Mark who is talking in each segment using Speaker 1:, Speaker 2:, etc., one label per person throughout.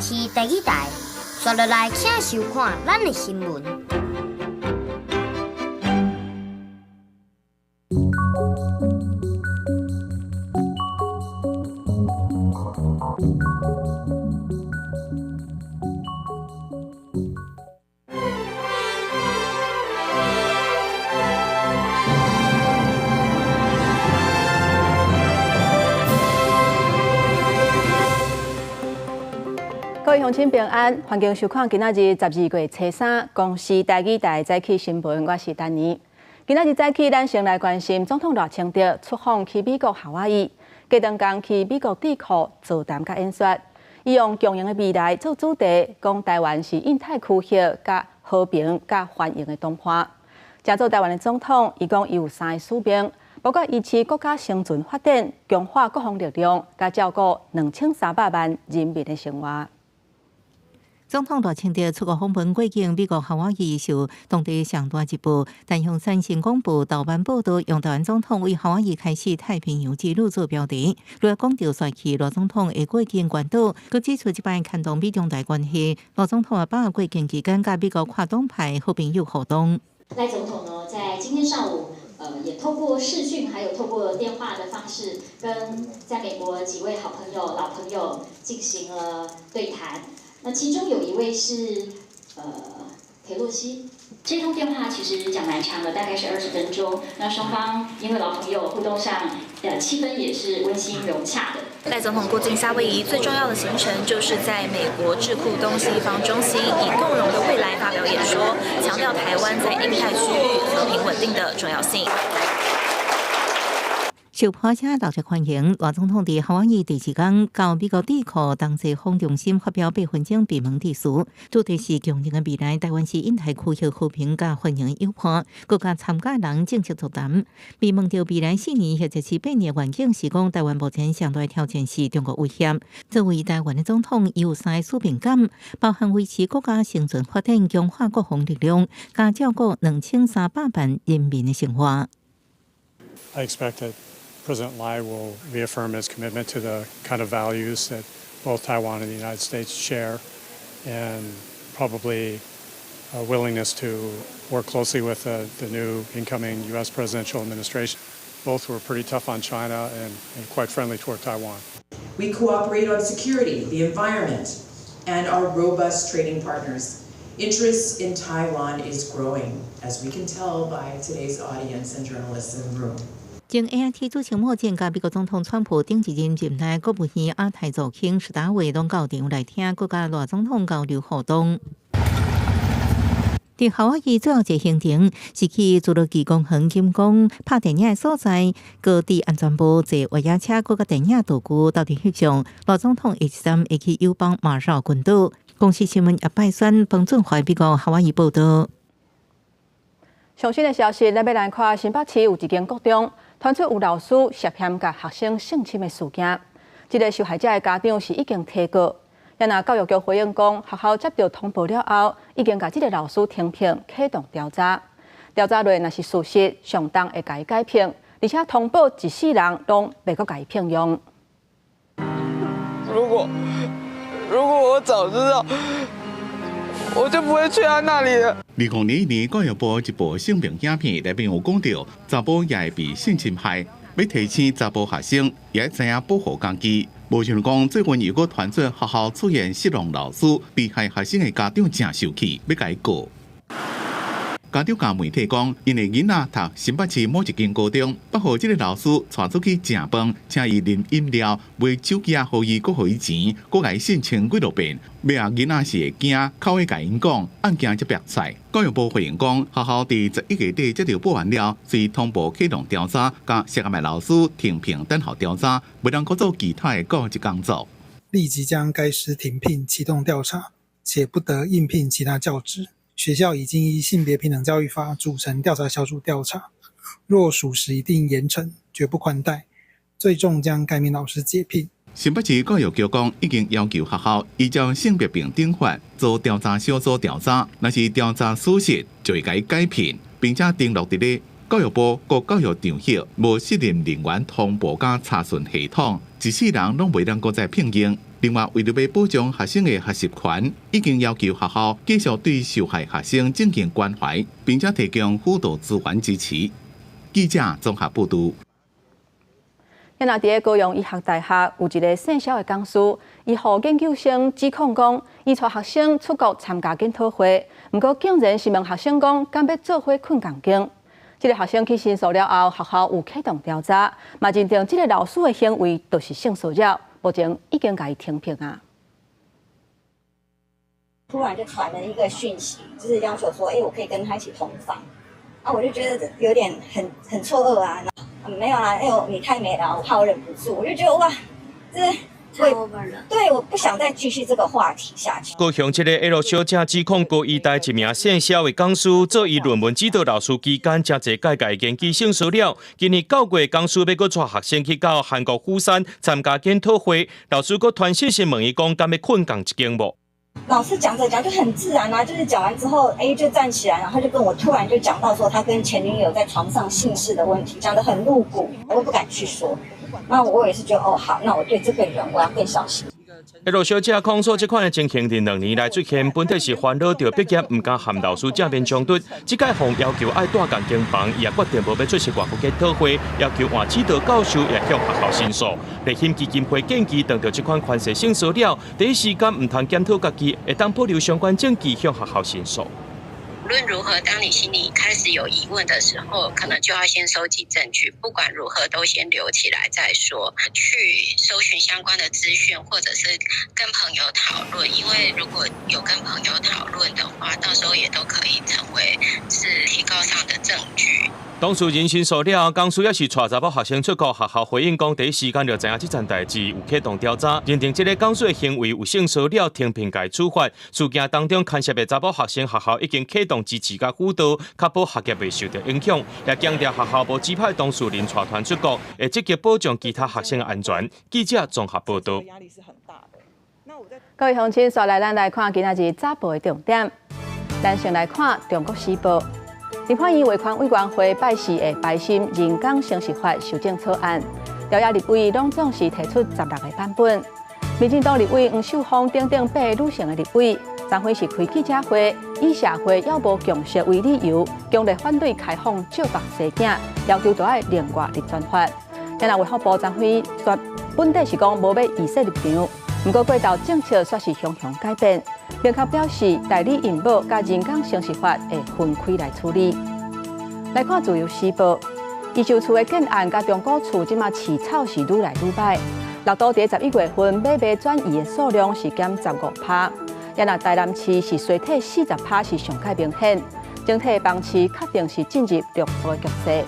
Speaker 1: 公視台語台，紲落來請收看咱的新聞。
Speaker 2: 各位鄉親平安，歡迎收看今仔日12月初三公視台語台早起新聞，我是丹妮。今仔日早起，咱先來關心總統賴清德出訪去美國夏威夷，隔頓工去美國智庫座談佮演說，伊用共贏的未來做主題，講台灣是印太區域佮和平佮繁榮的同伴。正做台灣的總統，伊講伊有三個使命，包括維持國家生存發展、強化國防力量，佮照顧2300萬人民的生活。
Speaker 3: 總統賴清德出國訪問過境美國夏威夷，受當地上大日報、單向三新廣播頭版報導，用台灣總統為夏威夷開始太平洋之旅做標題。除了講著帥氣賴總統會過境關島，閣指出這擺牽動美中台關係。賴總統也把握過境期間，佮美國跨黨派好朋友互動。
Speaker 4: 賴總統呢，在今天上午，也透過視訊，還有透過電話的方式，跟在美國幾位好朋友、老朋友進行了對談。那其中有一位是裴洛西，這通電話其實講蠻長的，大概是20分鐘。那雙方因為老朋友互動上，氣氛也是溫馨融洽的。
Speaker 5: 賴總統過境夏威夷最重要的行程，就是在美國智庫東西方中心以共榮的未來發表演說，強調台灣在印太區域和平穩定的重要性。
Speaker 3: 受破車熱烈歡迎，賴總統佇夏威夷第二天到美國智庫東西方中心發表8分鐘閉門致辭，主題是共贏的未來，台灣是印太區域和平佮繁榮的友伴，閣佮參加人正式座談。被問到未來4年或者是8年願景，是講台灣目前上大挑戰是中國威脅。作為台灣的總統，伊有三個使命感，包含維持國家生存發展、強化國防力量，佮照顧2300萬人民的生活。
Speaker 6: I expect that President Lai will reaffirm his commitment to the kind of values that both Taiwan and the United States share, and probably a willingness to work closely with the new incoming U.S. presidential administration. Both were pretty tough on China and quite friendly toward Taiwan.
Speaker 7: We cooperate on security, the environment, and are robust trading partners. Interest in Taiwan is growing, as we can tell by today's audience and journalists in the room.
Speaker 3: 前 AIT 主席莫健佮美國總統川普頂一任任內國務院亞太助卿史達偉攏到場來聽，閣佮賴總統交流互動。佇夏威夷最後一個行程是去侏羅紀公園金剛拍電影的所在，閣佇安全部坐越野車，閣佮電影道具鬥陣翕相。賴總統下一站會去友邦馬紹群島。公視新聞葉拜選彭俊懷美國夏威夷報導。
Speaker 2: 上新的消息，咱欲來看新北市有一間國中，傳出有老師涉嫌共學生性侵的事件。這個受害者的家長是已經提告，也若教育局回應講，學校接到通報了後，已經共這個老師停聘，啟動調查。調查落若是屬實，上重會共伊解聘，而且通報一世人攏袂閣共伊聘用。
Speaker 8: 如果我早知道，我就不會去他那裡了。
Speaker 9: 2021年教育部一部性平影片內面有講到，查埔也會被性侵害，欲提醒查埔學生也知影保護家己。無想講最近又閣傳出學校出現失當老師，被害學生的家長誠受氣，欲共伊告。家長共媒體講，𪜶的囡仔讀新北市某一間高中，捌予這个老師帶出去食飯，請伊啉飲料，買手機仔予伊，閣予伊錢，閣共伊性侵幾落遍。尾仔囡仔是會驚，口會共𪜶講，案件才爆出來。教育部回應講，學校佇11月底接到報案了，遂通報啟動調查，共涉案的老師停聘等候調查，袂當閣做其他的教職工作。
Speaker 10: 立即將該師停聘，啟動調查，且不得應聘其他教職。學校已經依性別平等教育法組成調查小組調查，若屬實，一定嚴懲，絕不寬待，最終將該名老師解聘。
Speaker 9: 新北市教育局講，已經要求學校依照性別平等法做調查小組調查，若是調查屬實，就會共伊解聘，並且登錄佇咧教育部各教育場域無適任人員通報佮查詢系統，一世人攏袂當閣再聘用。另外，為著欲保障學生的學習權，已經要求學校繼續對受害學生進行關懷，並且提供輔導資源支持。記者綜合報導。
Speaker 2: 現在佇高雄醫學大學有一个姓蕭的講師，伊予研究生指控講，伊帶學生出國參加研討會，毋過竟然是問學生講，敢欲做伙睏仝間。這个學生去申訴了後，學校有啟動調查，嘛認定這个老師的行為就是性騷擾，目前已經共伊停聘啊。
Speaker 11: 突然就傳了一個訊息，就是要求說，欸，我可以跟他一起同房，啊，我就覺得有點很錯愕啊。沒有啦，哎呦，你太美了，我怕我忍不住，我就覺得哇，這
Speaker 1: 太 over 了。
Speaker 11: 對，我不想再繼續這個話題下去。
Speaker 12: 高雄這个 L 小姐指控高醫大一名姓蕭的講師做伊論文指導老師期間，誠濟屆共研究性騷擾。今年9月，講師欲閣帶學生去到韓國釜山參加研討會，老師閣傳訊息問伊講，敢欲睏仝一間無？
Speaker 11: 老師講著講就很自然啊，就是講完之後，A 就站起來，然後就跟我突然就講到說他跟前女友在床上性事的問題，講得很露骨，我不敢去說。那我也是覺得哦好，那我對這個人我要更小心。
Speaker 12: L 小姐控訴這款的情形，佇2年來出現，本底是煩惱著畢業，毋敢和老師正面衝突。這屆予要求愛蹛仝間房，伊也決定無欲出席外國研討會，要求換指導教授也向學校申訴。熱心基金會建議，當著這款權勢性騷擾，第一時間毋通檢討家己，會當保留相關證據向學校申訴。
Speaker 13: 無論如何，當你心裡開始有疑問的時候，可能就要先收集證據。不管如何，都先留起來再說。去搜尋相關的資訊，或者是跟朋友討論。因為如果有跟朋友討論的話，到時候也都可以成為是提告上的證據。
Speaker 12: 當事人申訴了後，講師也是帶查某學生出國，學校回應講，第一時間就知影這層代誌，有啟動調查，認定這个講師的行為有性騷擾，停聘共處罰。事件當中牽涉的查某學生，學校已經啟動支持佮輔導，確保學業袂受著影響。也強調學校無指派當事人帶團出國，會積極保障其他學生的安全。記者綜合報導。
Speaker 2: 各位鄉親，紲來咱來看今仔日早報的重點。咱先來看《中國時報》。立法院衛權委員會拜四會排審人工生殖法修正草案，朝野立委攏總是提出16个版本。民進黨立委黃秀芳等等八个女性的立委，昨昏是開記者會，以社會猶無共識為理由，強烈反對開放借腹生囝，要求著愛另外立專法。然後衛福部昨昏說，本底是講無欲預設立場，毋過過頭政策煞是雄雄改變，明確表示代理孕母佮人工生殖法會分開來處理。來看《自由時報》，伊州厝的建案佮中古厝，這馬市草是愈來愈䆀。六都佇11月份買賣轉移的數量是減15趴，也若台南市是衰退40趴，是上蓋明顯。整體房市確定是進入量縮的局勢。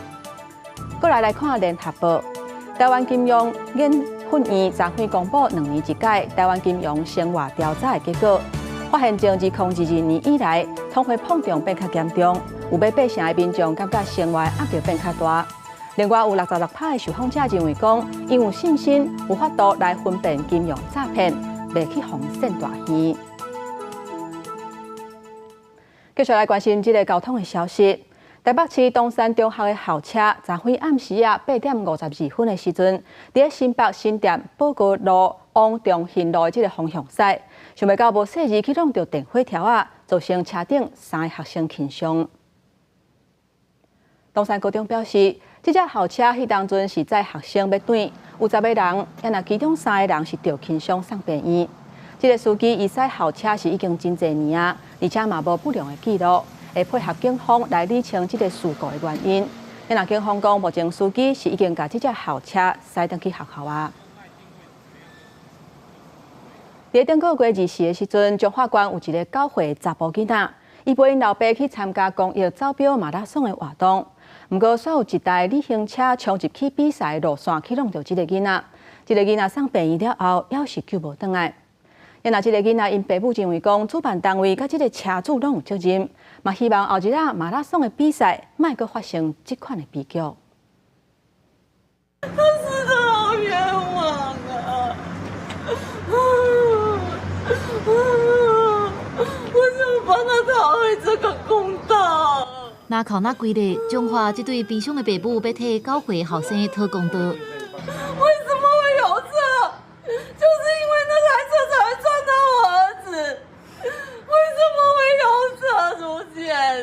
Speaker 2: 過來來看《聯合報》，台灣金融研訓院昨昏公布2年一屆台灣金融生活調查的結果，發現從2022年以來，通貨膨脹變較嚴重，有欲買城的民眾感覺生活壓力變較大。另外有66%的受訪者認為講，𪜶有信心有法度來分辨金融詐騙，袂去予騙大耳。繼續來關心這个交通的消息。台北市東山中學的校車，昨昏暗時仔8點52分的時陣，佇新北新店寶高路往中興路的這个方向駛，想袂到無細膩去挵著電火柱仔，造成車頂三个學生輕傷。東山高中表示，這隻校車彼當陣是載學生欲轉，有10个人，也若其中三个人是著輕傷送病院。這个司機伊駛校車是已經真濟年啊，而且嘛無不良的記錄，會配合警方來理清這个事故的原因。若警方講，目前司機是已經共這隻校車駛轉去學校啊。佇頂個月24的時陣，彰化縣有一个9歲查埔囡仔，伊陪𪜶老爸去參加公益走標馬拉松的活動，毋過煞有一台旅行車衝入去比賽路線去挵著這个囡仔，這个囡仔送病院了後，猶是救無轉來。若這个囡仔𪜶爸母認為講，主辦單位佮這个車主攏有責任，嘛希望後日仔馬拉松的比賽莫閣發生這款的悲劇。
Speaker 8: 他死得好冤枉啊！我想幫他討回這個公道。
Speaker 4: 那哭那規咧，彰化這對悲傷的爸母欲替9歲後生討公道。
Speaker 8: 為什麼會有這？就是因為那孩子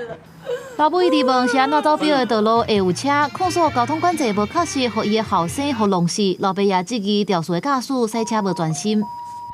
Speaker 8: 了。
Speaker 14: 老母一直問是按怎走表的道路會有車，控訴交通管制無確實，予伊的後生予弄死。老爸也質疑肇事的駕駛駛車無專心。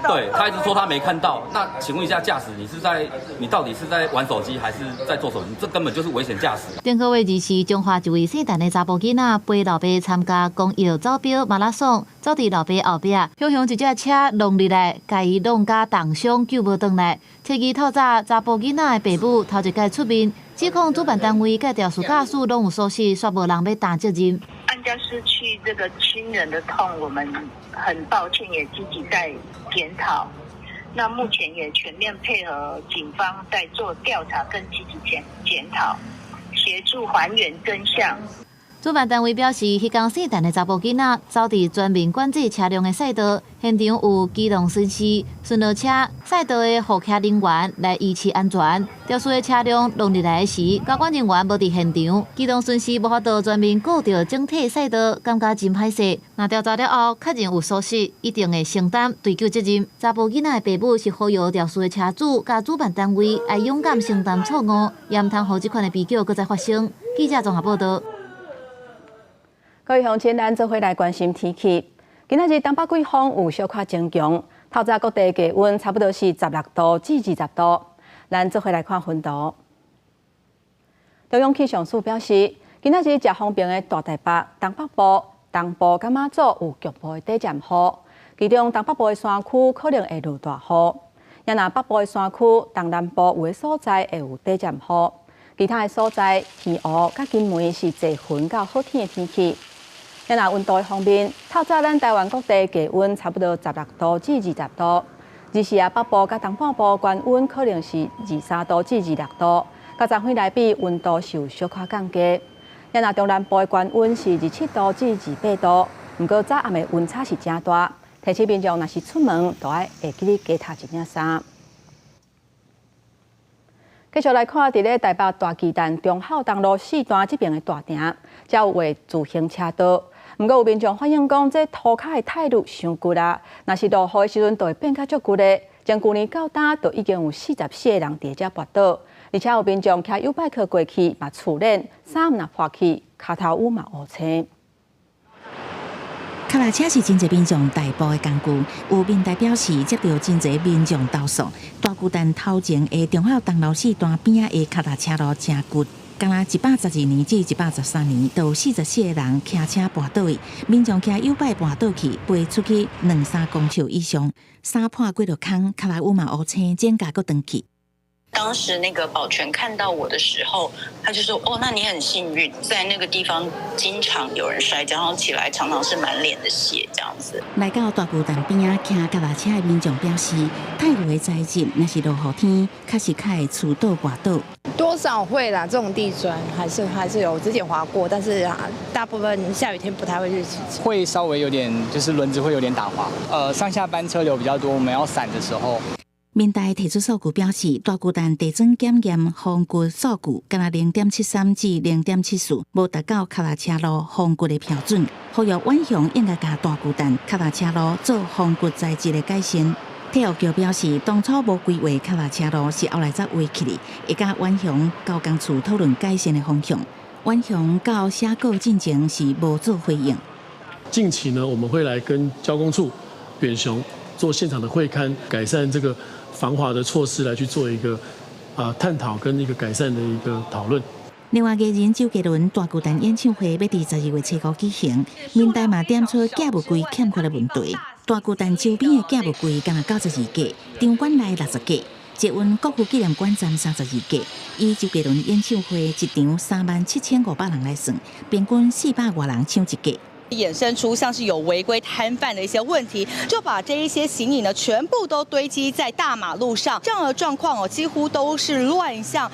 Speaker 15: 對，他一直說他沒看到。那請問一下駕駛，你是在你到底是在玩手機還是在做手機？這根本就是危險駕駛。
Speaker 14: 頂個月24，彰化一位姓陳的查埔囡仔陪老爸參加公益走表馬拉松，走佇老爸後壁，雄雄一隻車弄入來，共伊弄甲重傷，救無轉來。提議透早查埔囡仔的爸母頭一擺出面，指控主辦單位佮肇事駕駛攏有疏失，煞無人欲擔責任。
Speaker 16: 案家失去這個親人的痛，我們很抱歉，也積極在檢討。那目前也全面配合警方在做調查，跟積極檢討，協助還原真相。
Speaker 14: 主辦單位表示，彼工姓陳的查埔囡仔走佇全面管制車輛的賽道，現場有機動巡視、巡邏車、賽道的護徛人員來維持安全。肇事的車輛弄入來時，交管人員無佇現場，機動巡視無法度全面顧著整體賽道，感覺真歹勢。若調查了後確認有疏失，一定會承擔追究責任。查埔囡仔的爸母是呼籲肇事的車主佮主辦單位愛勇敢承擔錯誤，也毋通予這款的悲劇閣再發生。記者綜合報道。
Speaker 2: 各位鄉親，咱做伙來關心天氣。今仔日東北季風有小可增強，透早各地氣溫差不多是16度至20度。咱做伙來看雲圖。中央氣象署表示，今仔日遮風爿的大台北、東北部、東部佮馬祖有局部的短暫雨，其中東北部的山區可能會落大雨。也若北部的山區、東南部有的所在會有短暫雨，其他的所在，澎湖佮金門是濟雲到好天的天氣。若溫度的方面，透早咱台灣各地氣溫差不多16度至20度，二四啊北部佮東半部高溫可能是23度至26度，佮昨昏來比溫度是有小可降低。若中南部的高溫是27度至28度，毋過早暗的溫差是誠大，提醒民眾若是出門，都愛會記得加疊一領衫。繼續來看，佇咧台北大巨蛋忠孝東路四段這爿的大埕，才有畫自行車道。毋過有民眾反映講，這塗跤的苔路傷骨啊，若是落雨的時陣，就會變較足骨的。從舊年到今，就已經有44個人佇遮跋倒，而且有民眾騎YouBike過去嘛觸電，衫若破去，跤頭趺嘛烏青。
Speaker 3: 跤踏車是真濟民眾代步的工具，有民代表示接著真濟民眾投訴，大巨蛋頭前的忠孝東路四段邊仔的跤踏車路誠骨，敢若112年至113年，就有44個人騎車跋倒去，民眾騎YouBike跋倒去，飛出去兩三公尺以上，衫破幾落空，跤頭趺嘛烏青，指甲閣斷去。
Speaker 17: 當時那個保全看到我的時候，他就說：“哦，那你很幸運，在那個地方經常有人摔跤，然後起來常常是滿臉的血這樣子。”
Speaker 3: 來到大巨蛋邊仔騎腳踏車的民眾表示，苔路的材質若是落雨天，確實較會跣倒跋倒。
Speaker 18: 多少會啦，這種地磚還是有，之前滑過，但是啊，大部分下雨天不太會去騎。
Speaker 19: 會稍微有點，就是輪子會有點打滑。上下班車流比較多，我們要閃的時候。
Speaker 3: 民代提出數據表示，大巨蛋地磚檢驗防骨數據，敢若0.73至0.74，無達到跤踏車路防骨的標準。呼籲遠雄應該共大巨蛋跤踏車路做防骨材質的改善。體育局表示，當初無規劃跤踏車路，是後來才畫起來，會佮遠雄交工處討論改善的方向。遠雄到寫稿進前是無做回應。
Speaker 20: 近期呢，我們會來跟交工處、遠雄做現場的會勘，改善這個防滑的措施來去做一個探討跟一個改善的一個討論。
Speaker 3: 另外，藝人周杰倫大巨蛋演唱會欲佇12月初五舉行，民代嘛點出寄物櫃欠缺的問題。大巨蛋周邊的寄物櫃敢若92個，場館內60個，捷運國父紀念館站32個。以周杰倫演唱會一場37,500人來算，平均400外人搶一個。
Speaker 21: 衍生出像是有違規攤販的一些問題，就把這一些行李呢全部都堆積在大馬路上，這樣的狀況哦，幾乎都是亂象。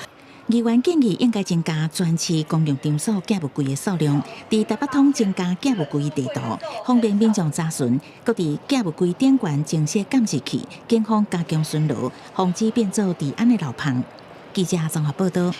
Speaker 3: 議員建議應該增加全市公共場所寄物櫃的數量，佇台北通增加寄物櫃地圖，方便民眾查詢。閣佇寄物櫃頂懸增設監視器，警方加強巡邏，防止變做治安的漏縫。記者綜合報道。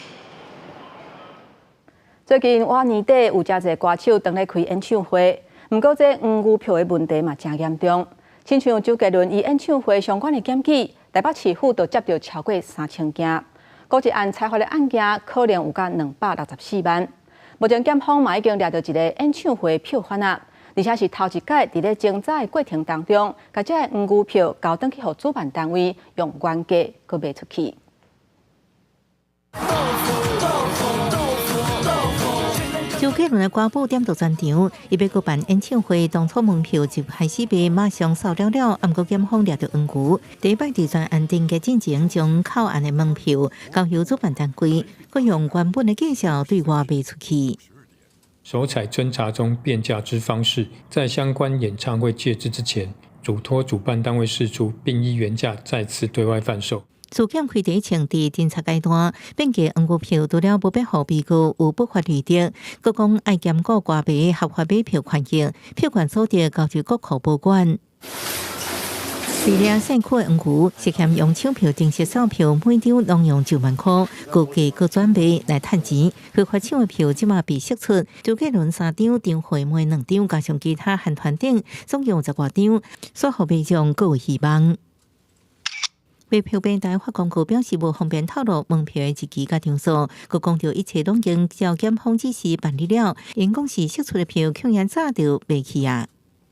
Speaker 2: 最近我年底有誠濟歌手當咧開演唱會，毋過這黃牛票的問題嘛誠嚴重。親像周杰倫伊演唱會相關的檢舉，台北市府就接著超過3000件。估一案裁罰的案件可能有甲264萬。目前檢方嘛已經掠著一个演唱會票販仔，而且是頭一擺佇咧偵查的過程當中，共這个黃牛票交轉去予主辦單位用原價閣賣出去。
Speaker 3: 周杰倫的歌舞點到全場，伊欲閣辦演唱會，當初門票就開始賣，馬上售了了。毋過檢方掠著黃牛，第一擺佇專案定格進前，將扣案的門票交由主辦單位，閣用原本的價數對外賣出去。
Speaker 5: 首採偵查中變價之方式，在相關演唱會截止之前，囑託主辦單位釋出，並依原價再次對外販售。
Speaker 3: 事件開佇前佇偵查階段，變價黃牛票除了無欲予被告有不法利得，閣講愛兼顧歌迷合法買票權益，票券所得交予國庫保管。佇咧賽區的黃牛涉嫌用搶票程式售票，每張攏用1萬箍，高價閣轉賣來趁錢。非法搶的票這馬被釋出，周杰倫三張，張惠妹兩張，加上其他韓團等，總共10外張，煞予民眾閣有希望。賣票平台發公告表示，無方便透露門票的日期佮場所，閣講著一切攏已經照檢方指示辦理了。𪜶講是釋出的票，恐然早就賣去啊。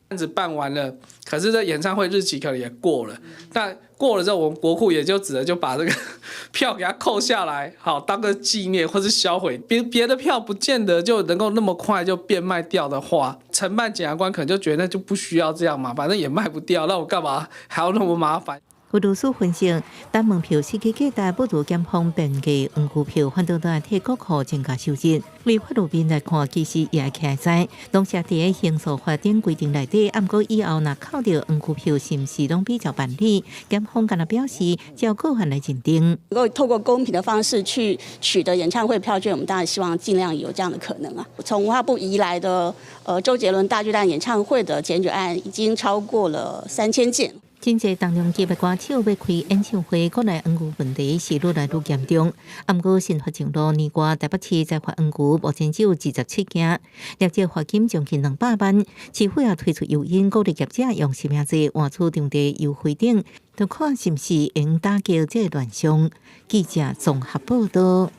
Speaker 22: 案子辦完了，可是這演唱會日期可能也過了。但過了之後，我們國庫也就只能就把這個票給它扣下來，好當個紀念或是銷毀。別的票不見得就能夠那麼快就變賣掉的話，承辦檢察官可能就覺得那就不需要這樣嘛，反正也賣不掉，那我幹嘛還要那麼麻煩？
Speaker 3: 有律師分析，等門票實際價值不如檢方變價黃牛票，反倒來替國庫增加收入。為法律面來看，其實也會起來知，攏寫佇刑訴法頂規定內底，毋過以後若扣著黃牛票，是毋是攏比照辦理？檢方敢若表示，照個案來認定。
Speaker 23: 能夠透過公平的方式去取得演唱會票券，我們當然希望盡量有這樣的可能啊。從文化部移來的，周杰倫大巨蛋演唱會的檢舉案已經超過了3000件。
Speaker 3: 真濟重量級的歌手欲開演唱會，國內黃牛問題是愈來愈嚴重。毋過新發上路年外台北市裁罰黃牛，目前只有27件，業者罰金將近200萬。市府也推出誘因，鼓勵業者用實名制換取場地優惠等，就看是毋是會打擊這個亂象。記者綜合報導。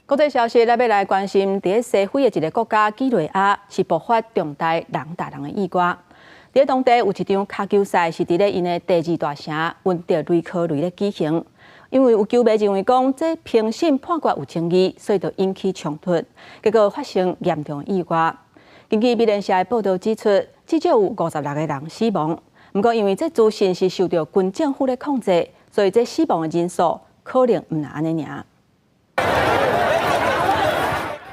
Speaker 2: 國際消息，咱欲來關心，佇西非的一个國家幾內亞是爆發重大人打人的意外。佇當地有一場跤球賽，是佇咧𪜶的第二大城溫德雷科雷咧舉行。因為有球迷認為講這評審判決有爭議，所以就引起衝突，結果發生嚴重意外。根據美聯社的報導指出，至少有56個人死亡。毋過因為這資訊是受著軍政府咧控制，所以這死亡的人數可能毋若按呢爾。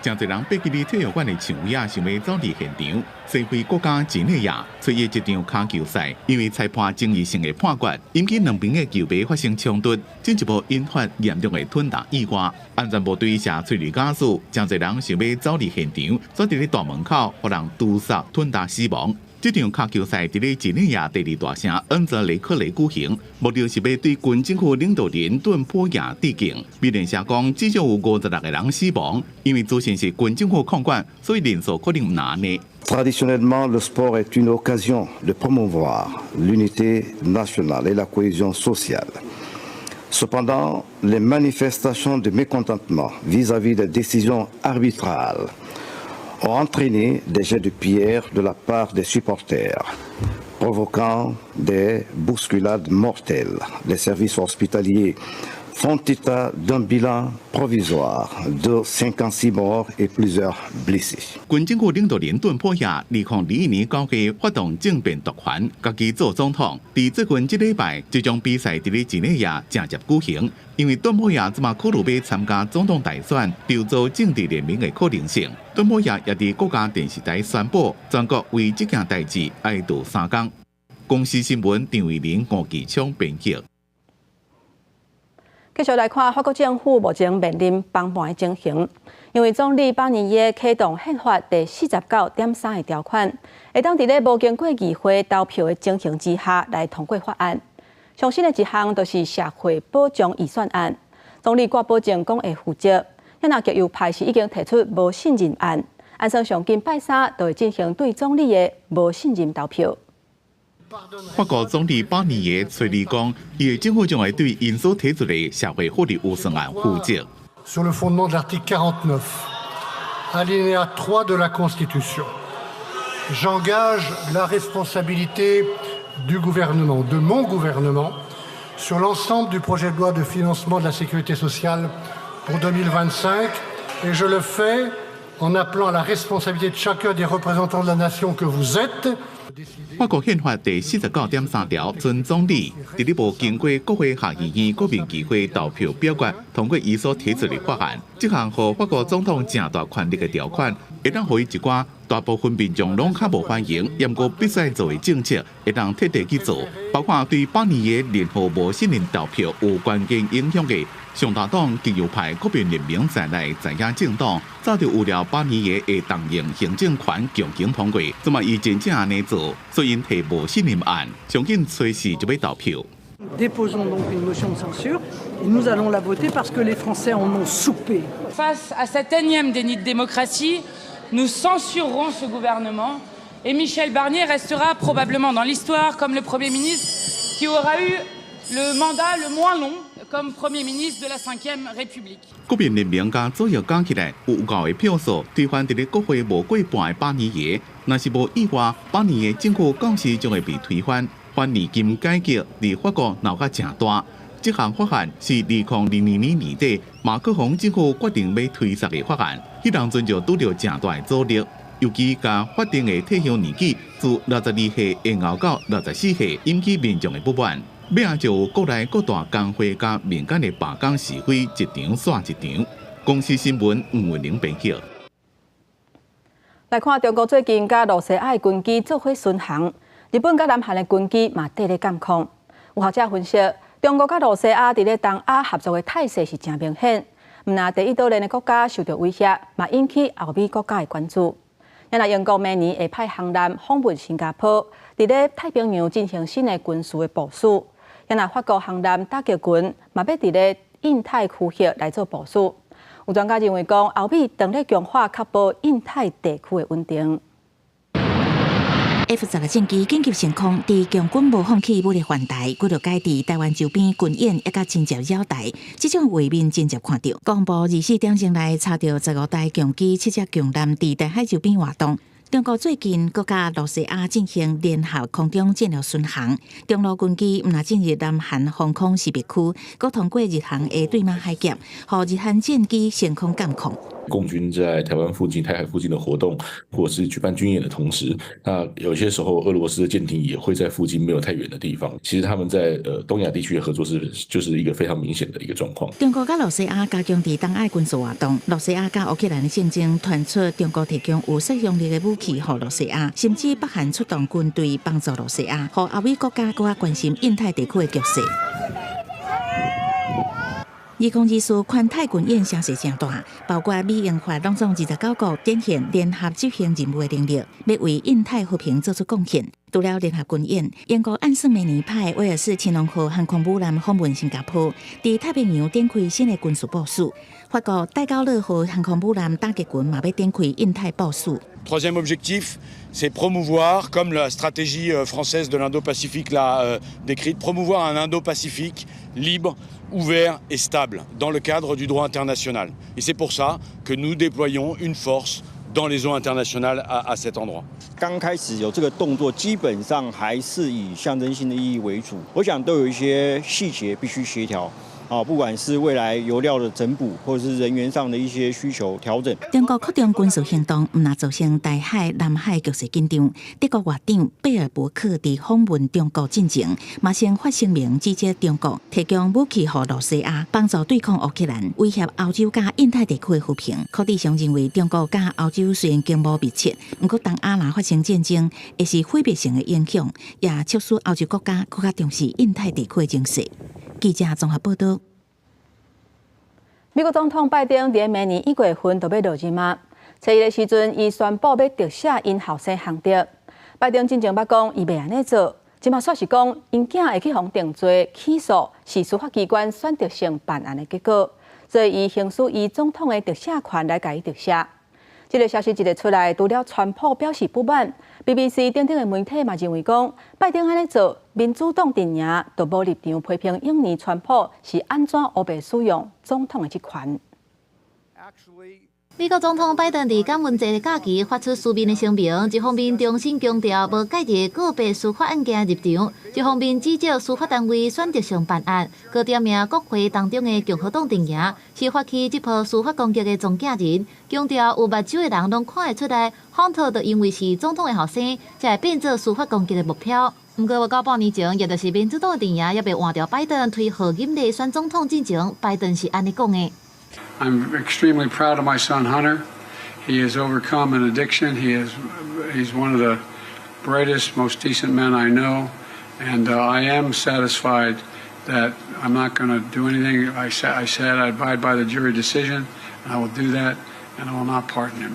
Speaker 9: 誠濟人爬入體育館的牆圍仔，想欲走佇現場。西非國家幾內亞出現一場跤球賽，因為裁判爭議性的判決，引起兩邊的球迷發生衝突，進一步引發嚴重的吞打意外。安全部隊射催淚瓦斯，誠濟人想欲走佇現場，煞佇咧大門口予人毒殺吞打死亡。這場跤球賽佇咧幾內亞第二大城恩澤雷克雷舉行，目的是欲對軍政府領導人頓波亞致敬。美聯社講，至少有56個人死亡，因為資訊是軍政府控管，所以人數可能毋若按呢。
Speaker 24: Traditionnellement, le sport est une occasion de promouvoir l'unité nationale et la cohésion sociale. Cependant, les manifestations de mécontentement vis-à-vis des décisions arbitrales ont entraîné des jets de pierre de la part des supporters, provoquant des bousculades mortelles. Les services hospitaliers font état d'un bilan provisoire de 56 morts et plusieurs blessés.
Speaker 9: 軍政府領導人頓波亞2021年9月發動政變奪權，家己做總統。佇最近這禮拜，這場比賽佇咧幾內亞正式舉行。因為頓波亞這馬考慮欲參加總統大選，籌組政治聯盟的可能性。頓波亞也佇國家電視台宣布，全國為這件代誌哀悼3工。公視新聞張偉林、吳繼昌編輯。
Speaker 2: 繼續來看，法國政府目前面臨崩盤的情形，因為總理巴尼耶啟動憲法第49.3的條款，會當佇咧無經過議會投票的情形之下來通過法案。上新的一項就是社會保障預算案，總理掛保證講會負責。若極右派是已經提出無信任案，按算上緊拜三就會進行對總理的無信任投票。
Speaker 9: 法國總理巴尼耶吹你講，伊的政府將會對𪜶所提出的社會福利預算案負責。
Speaker 1: Sur le fondement de l'article 49, alinéa 3 de la Constitution, j'engage la responsabilité du gouvernement, de mon gouvernement, sur l'ensemble du projet de loi de financement de la sécurité sociale pour 2025, et je le fais en appelant à la responsabilité de chacun des représentants de la nation que vous êtes.
Speaker 9: 法國憲法第49.3條，准總理佇咧無經過國會下議院國民議會投票表決通過伊所提出的法案，這項予法國總統誠大權力的條款，會當予伊一寡大部分民眾攏較無歡迎，毋過必須做的政策，會當徹底去做，包括對巴尼耶任何無信任投票有關鍵影響的上大黨極右派國民聯盟在內在野政黨，早就預料巴尼耶會動用行政權強行通過，這馬伊真正按呢做，所以𪜶提無信任案，上緊隨時就欲投票。
Speaker 6: Déposons donc une motion de censure et nous allons la voter parce que les Français en ont soupé.
Speaker 7: Face à cet énième déni de démocratie, nous censurerons ce gouvernement et Michel Barnier restera probablement dans l'histoire comme le Premier ministre qui aura eu le mandat le moins long comme Premier ministre de la Ve République.
Speaker 9: 國民聯盟佮左右加起來有夠的票數，推翻佇咧國會無過半的巴尼耶。若是無意外，巴尼耶政府到時將會被推翻。反年金改革佇法國鬧甲誠大，這項法案是2022年年底馬克宏政府決定欲推捒的法案，彼當陣就拄著誠大的阻力。尤其共法定的退休年紀自62歲延後到64歲，引起民眾的不滿。尾仔就有國內各大工會佮民間的罷工示威，一場煞一場。公視新聞吳文玲編輯。
Speaker 2: 來看中國最近佮露西亞的軍機做伙巡航，日本佮南韓的軍機嘛綴咧監控。有學者分析，中國佮露西亞佇咧東亞合作的態勢是誠明顯，毋但第一島鏈的國家受到威脅，嘛引起歐美國家的關注。若英國明年會派航艦訪問新加坡，佇咧太平洋進行新的軍事的部署。若法國航艦打擊群嘛欲佇咧印太區域來做部署。有專家認為講，歐美當咧強化確保印太地區的穩定。
Speaker 3: F-16戰機緊急升空，佇共軍無放棄武力犯台，幾落改佇臺灣周邊軍演，抑佮真濟擾台，這種畫面真濟看著。國防部24點鐘內查著15台共機、7隻共艦佇台海周邊活動。中國最近閣佮露西亞進行聯合空中戰略巡航，中露軍機毋但進入南韓防空識別區，閣通過日韓的對馬海峽，予日韓戰機升空監控。
Speaker 10: 共軍在台灣附近、台海附近的活動，或者是舉辦軍演的同時，那有些時候俄羅斯的艦艇也會在附近沒有太遠的地方。其實他們在東亞地區的合作是就是一個非常明顯的一個狀況。
Speaker 3: 中國佮露西亞加強佇東亞軍事活動，露西亞佮烏克蘭的戰爭傳出中國提供有殺傷力的武器予露西亞，甚至北韓出動軍隊幫助露西亞，予歐美國家閣較關心印太地區的局勢。2024環太軍演聲勢誠大，包括美英法攏總29國展現聯合執行任務的能力，欲為印太和平做出貢獻。除了聯合軍演，英國按算明年派威爾士親王號航空母艦訪問新加坡，佇太平洋展開新的軍事部署。法國戴高樂號航空母艦打擊群嘛欲展開印太部署。
Speaker 25: Troisième objectif, c'est promouvoir, comme la stratégie française de l'Indo-Pacifique l'a décrite, promouvoir un Indo-Pacifique libre, ouvert et stable dans le cadre du droit international. Et c'est pour ça que nous déployons une force dans les eaux internationales à cet endroit.
Speaker 26: 剛開始有這個動作，基本上還是以象徵性的意義為主。我想都有一些細節必須協調。啊，不管是未來油料的增補，或者是人員上的一些需求調整。
Speaker 3: 中國擴張軍事行動，毋但造成台海、南海局勢緊張。德國外長貝爾伯克佇訪問中國進前，嘛先發聲明指責中國提供武器予露西亞，幫助對抗烏克蘭，威脅歐洲佮印太地區的和平。柯志祥認為，中國佮歐洲雖然經貿密切，毋過東亞若發生戰爭，會是毀滅性的影響，也促使歐洲國家閣較重視印太地區的情勢。記者綜合報導。
Speaker 2: 美國總統拜登佇明年1月份就欲落任啊。初一的時陣，伊宣布欲特赦𪜶後生亨特。拜登進前捌講，伊袂按呢做，這馬煞是講，𪜶囝會去予定罪起訴，是司法機關選擇性辦案的結果，所以伊行使伊總統的特赦權來共伊特赦。這个消息一个出來，除了川普表示不滿，BBC 等等的媒體嘛認為講，拜登按呢做，民主黨陣營都無立場批評永年川普是按怎烏白使用總統的職權。
Speaker 14: 美國總統拜登佇感恩節的假期發出書面的聲明，一方面重新強調無介入個別司法案件的立場，一方面指責司法單位選擇性辦案，閣點名國會當中的共和黨陣營是發起這波司法攻擊的中間人，強調有目睭的人攏看會出來，亨特就因為是總統的後生，才會變做司法攻擊的目標。毋過，無夠半年前，也就是民主黨的陣營猶未換掉拜登推賀錦麗選總統進前，拜登是按呢講的。
Speaker 4: I'm extremely proud of my son Hunter. He has overcome an addiction. He's one of the brightest, most decent men I know, and I am satisfied that I'm not going to do anything. I said I'd abide by the jury decision, and I will do that, and I will not pardon him.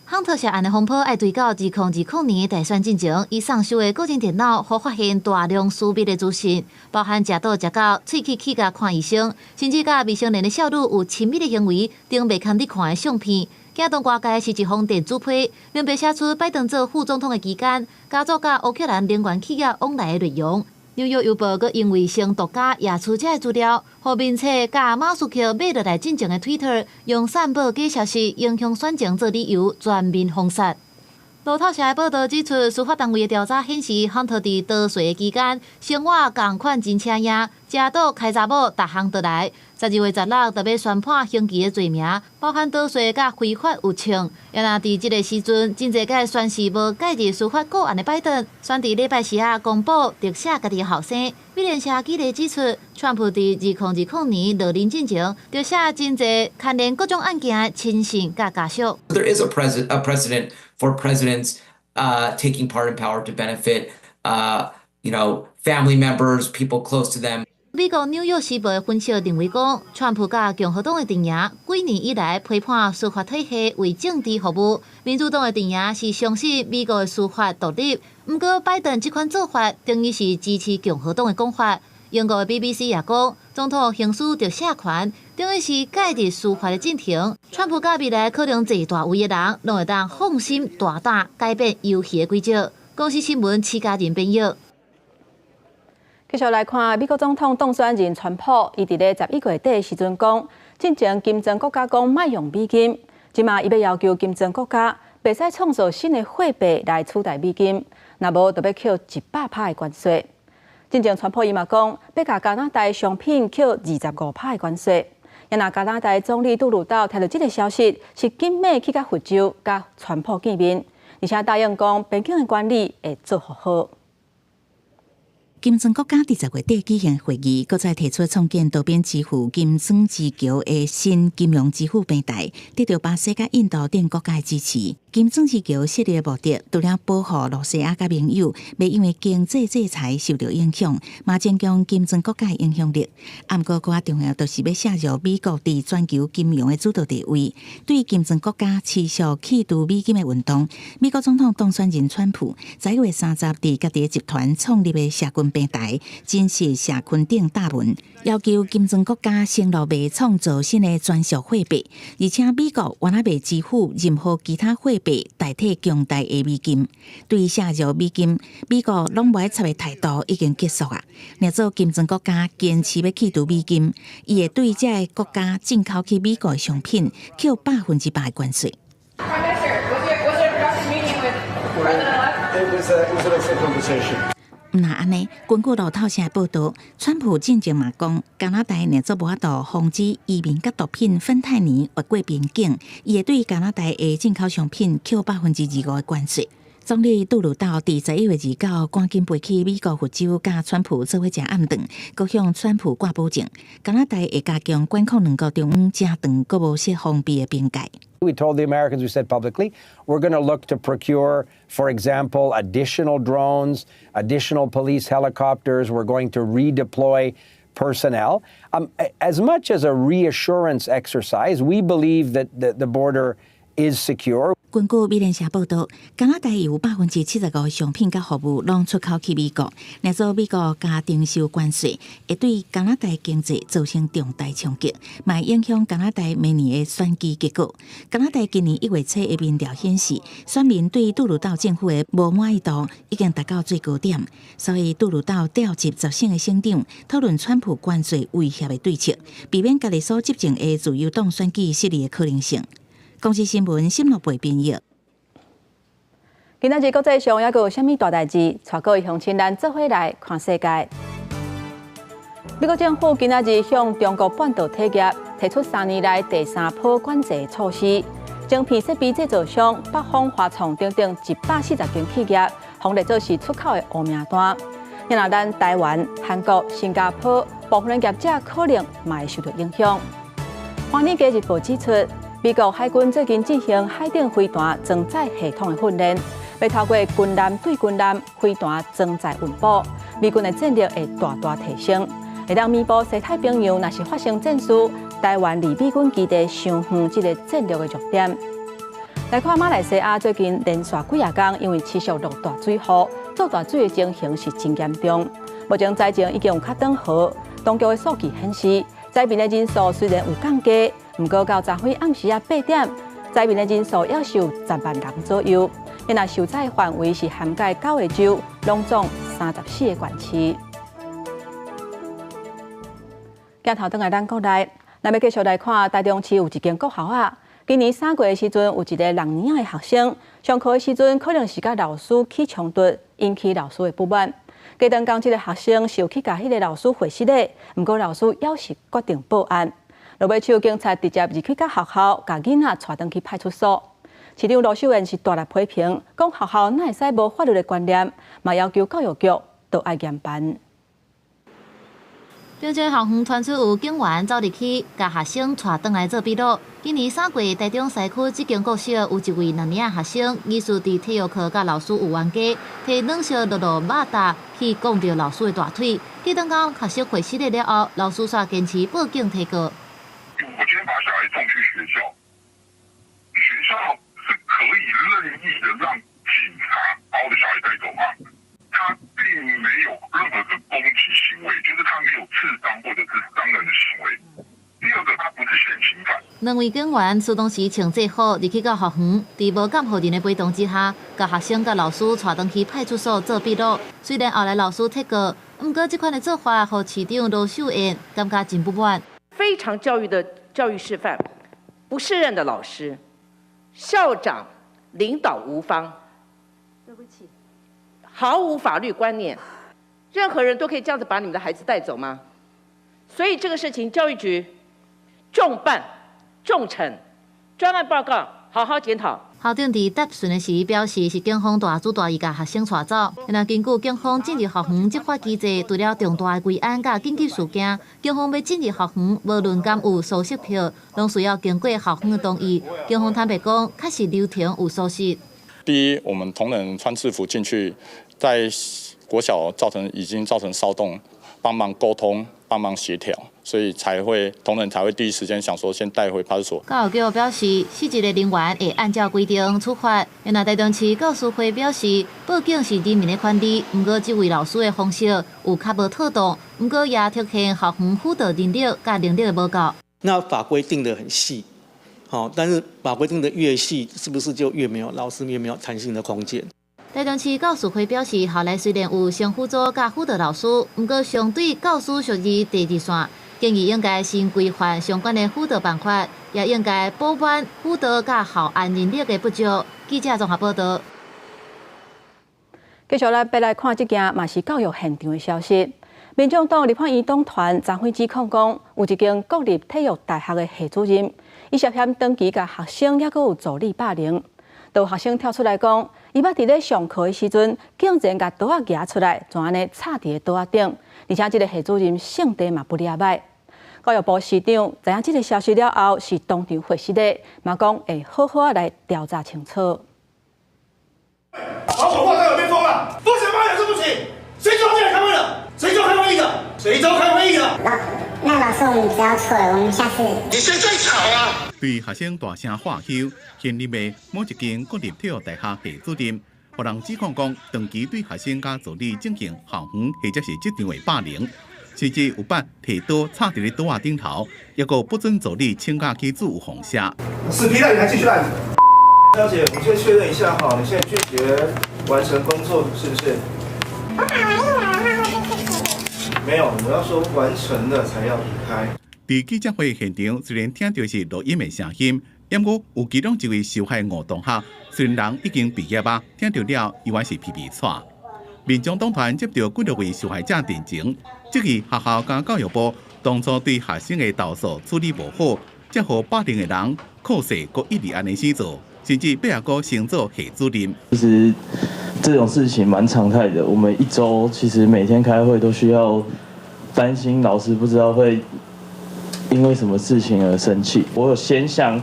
Speaker 14: 亨特涉案的風波愛追到2020年大選進前，伊送收的個人電腦，予發現大量私密的資訊，包含食倒食到、喙齒去共看醫生，甚至佮未成年的少女有親密的行為，等袂堪得看的相片。驚動外界是一封電子批，明白寫出拜登做副總統的期間，家族佮烏克蘭能源企業往來的內容。紐約郵報閣因為先獨家掖出這个資料，予面冊佮馬斯克買落來進前的 Twitter 用散布假消息影響選情做理由，全面封殺。路透社的報導指出，司法單位的調查顯示，亨特佇逃稅的期間，生活仝款真奢靡，食賭開查某，逐項都來。12月16就欲宣判刑期的罪名，包含逃稅佮非法入境。也若佇這个時陣，真濟擺宣示無介入司法個案的拜登，選佇禮拜四仔公布特赦家己的後生。美聯社記者指出，川普佇2020年落任進前，特赦真濟牽連各種案件的親信佮家屬。
Speaker 8: There is a precedent for presidents taking part in power to benefit family members, people close to them.
Speaker 14: 美國紐約時報的分析認為講，川普佮共和黨的陣營幾年以來批判司法體系為政治服務，民主黨的陣營是相信美國的司法獨立。毋過拜登這款做法等於是支持共和黨的講法。英國的 BBC 也講，總統行使特赦權，等於是介入司法的進程。川普佮未來可能坐大位的人，攏會當放心大膽改變遊戲的規則。公視新聞徐家仁編譯。
Speaker 2: 繼續來看美國總統當選人川普，伊佇咧11月底的時陣講，進前金磚國家講莫用美金，這馬伊欲要求金磚國家袂使創造新的貨幣來取代美金，若無就欲扣100趴的關稅。進前川普伊嘛講，欲共加拿大商品扣25趴的關稅。也若加拿大總理杜魯道聽著這个消息，是緊馬去到佛州佮川普見面，而且答應講邊境的管理會做好。
Speaker 3: 金磚國家佇10月底舉行會議，閣再提出創建多邊支付金磚之橋的新金融支付平台，得到巴西佮印度等國家的支持。金磚之橋設立的目的，除了保護露西亞佮盟友，袂因為經濟制裁受著影響，嘛增強金磚國家的影響力。毋過，閣較重要，就是欲削弱美國佇全球金融的主導地位。對金磚國家持續去除美金的運動，美國總統當選人川普11月30佇家己的集團創立的社群平台，真實社群頂貼文，要求金磚國家承諾袂創造新的專屬貨幣，而且美國原來袂支付任何其他貨幣代替強大的美金。對削弱美金，美國攏無愛插的態度已經結束啊！若做金磚國家堅持欲去除美金，伊會對這个國家進口去美國的商品扣100%的關稅。
Speaker 7: Prime Minister, was it a productive meeting with President-elect?
Speaker 24: It was an excellent conversation.
Speaker 3: 毋若按呢，根據路透社報導，川普進前嘛講，加拿大若做無法度防止移民佮毒品芬太尼越過邊境，伊會對加拿大的進口商品扣25%的關稅。總理杜魯道佇11月29趕緊飛去美國佛州，佮川普做伙食暗頓，閣向川普掛保證，加拿大會加強管控兩國中央正長閣無設封閉的邊界。
Speaker 11: We told the Americans, we said publicly, we're going to look to procure, for example, additional drones, additional police helicopters. We're going to redeploy personnel. As much as a reassurance exercise, we believe that the border is secure.
Speaker 12: 根據美聯社報道，加拿大有75%商品佮服務攏出口去美國，若做美國加徵收關稅，會對加拿大經濟造成重大衝擊，嘛影響加拿大明年的選舉結果。加拿大今年1月初的民調顯示，選民對杜魯道政府的無滿意度已經達到最高點，所以杜魯道調集10省的省長討論川普關稅威脅的對策，避免家己所執政的自由黨選舉失利的可能性。公視新聞沈樂貝編譯。
Speaker 2: 今仔日國際上猶閣有啥物大代誌？帶各位鄉親咱做伙來看世界。美國政府今仔日向中國半導體業提出3年來第三波管制措施，晶片設備製造商北方華創等等140間企業，予列做是出口的烏名單。若咱台灣、韓國、新加坡部分業者可能嘛會受到影響。華爾街日報指出，美國海軍最近進行海頂飛彈裝載系統的訓練，欲透過軍艦對軍艦飛彈裝載運補，美軍的戰力會大大提升，會當彌補西太平洋若是發生戰事，台灣離美軍基地傷遠這个戰略的弱點。來看馬來西亞最近連續幾仔工，因為持續落大水雨，做大水的情形是真嚴重。目前災情已經有較轉好，當局的數據顯示，災民的人數雖然有降低，毋過到昨昏暗時仔8點，災民的人數猶是有10萬人左右。若受災範圍是涵蓋九個州，攏總34個縣市。鏡頭轉來咱國內，咱欲繼續來看台中市有一間國校仔。今年3月的時陣，有一个6年仔的學生上課的時陣，可能是佮老師起衝突，引起老師的不滿。過當講，這个學生是有去共彼个老師回失禮，毋過老師猶是決定報案。落尾手警察直接入去到學校，共囡仔帶轉去派出所。市長盧秀燕是大力批評，講學校哪會使無法律的觀念，嘛要求教育局都愛嚴辦。
Speaker 14: 中正校園傳出有警員走入去，共學生帶轉來做筆錄。今年3月，台中西區這間國小有一位2年仔學生，疑似佇體育課佮老師有冤家，提軟燒漉漉肉脬去摃著老師的大腿。過當講學生回失禮了後，老師煞堅持報警提告。
Speaker 13: 我今天把小孩送去學校，學校是可以任意的讓警察把我的小孩帶走嗎？他並沒有任何的攻擊行為，就是他沒有刺傷或者是傷人的行為。第二個，他不是現行犯。
Speaker 14: 兩位警員出動時穿制服入去到校園，佇無監護人的陪同之下，共學生佮老師帶轉去派出所做筆錄。雖然後來老師撤告，毋過這款的做法，予市長盧秀燕感覺真不滿。
Speaker 15: 非常教育的教育示範，不適任的老師，校長領導無方。
Speaker 23: 對不起。
Speaker 15: 毫無法律觀念，任何人都可以這樣子把你們的孩子帶走嗎？所以這個事情，教育局重辦、重懲，專案報告，好好檢討。
Speaker 14: 校長佇答詢的時表示，是警方大主大意共學生帶走。若根據警方進入校園執法機制，除了重大的危安佮緊急事件，警方欲進入校園，無論敢有搜索票，攏需要經過校方的同意。警方坦白講，確實流程有疏失。
Speaker 16: 第一，我們同仁穿制服進去，在國小造成已經造成騷動，幫忙溝通、幫忙協調，所以才會同仁才會第一時間想說先帶回派出所。
Speaker 14: 教育局表示，失職的人員會按照規定處罰。若台中市教師會表示，報警是人民的權利，毋過這位老師的方式有較無妥當，毋過也凸顯校園輔導人力佮能力的無夠。
Speaker 17: 那法規定得很細。好，但是法規定得越細，是不是就越沒有老師越沒有彈性的空間？
Speaker 14: 台中市教師會表示，校內雖然有先輔組佮輔導老師，毋過相對教師屬於第二線，建議應該先規範相關的輔導辦法，也應該補滿輔導佮校安人力的不足。記者綜合報道。
Speaker 2: 繼續來，欲來看這件嘛是教育現場的消息。民眾黨立法院黨團昨昏指控講，有一間國立體育大學的系主任，伊涉嫌長期共學生猶閣有助理霸凌。有學生跳出來講，伊捌佇咧上課的時陣，竟然共刀仔舉出來，就按呢插佇咧桌仔頂，而且這个系主任性地嘛不掠䆀。教育部司長知影這个消息了後，是當場回失禮，嘛講會好好來調查清楚。
Speaker 18: 把我掛在耳邊風了，風險發言對不起，誰叫進來開會的？誰叫開會議的？誰叫開會議的？
Speaker 27: 那老師，我們知道錯了，我們下次。
Speaker 18: 你誰在吵啊？
Speaker 9: 對學生大聲喝囂，現任的某一間國立體育大學系主任，予人指控講長期對學生佮助理進行校園或者是職場的霸凌，甚至有捌提刀插佇咧桌仔頂頭，抑閣不准助理請假去注放射。
Speaker 18: 死皮賴臉還繼續賴。小姐，我們先確認一下哈，你現在拒絕完成工作是不是？沒有，我要說完成了才要離開。
Speaker 9: 佇記者會現場，雖然聽著是錄音的聲音，毋過有其中一位受害吳同學，雖然人已經畢業啊，聽著了猶原是皮皮掣。民眾黨團接著幾多位受害者陳情，質疑學校佮教育部當初對學生的投訴處理無好，才予霸凌的人靠勢閣一直按呢死做，甚至尾仔閣升做系主任。
Speaker 1: 其實這種事情蠻常態的，我們一周其實每天開會都需要擔心老師不知道會因為什麼事情而生氣。我有先向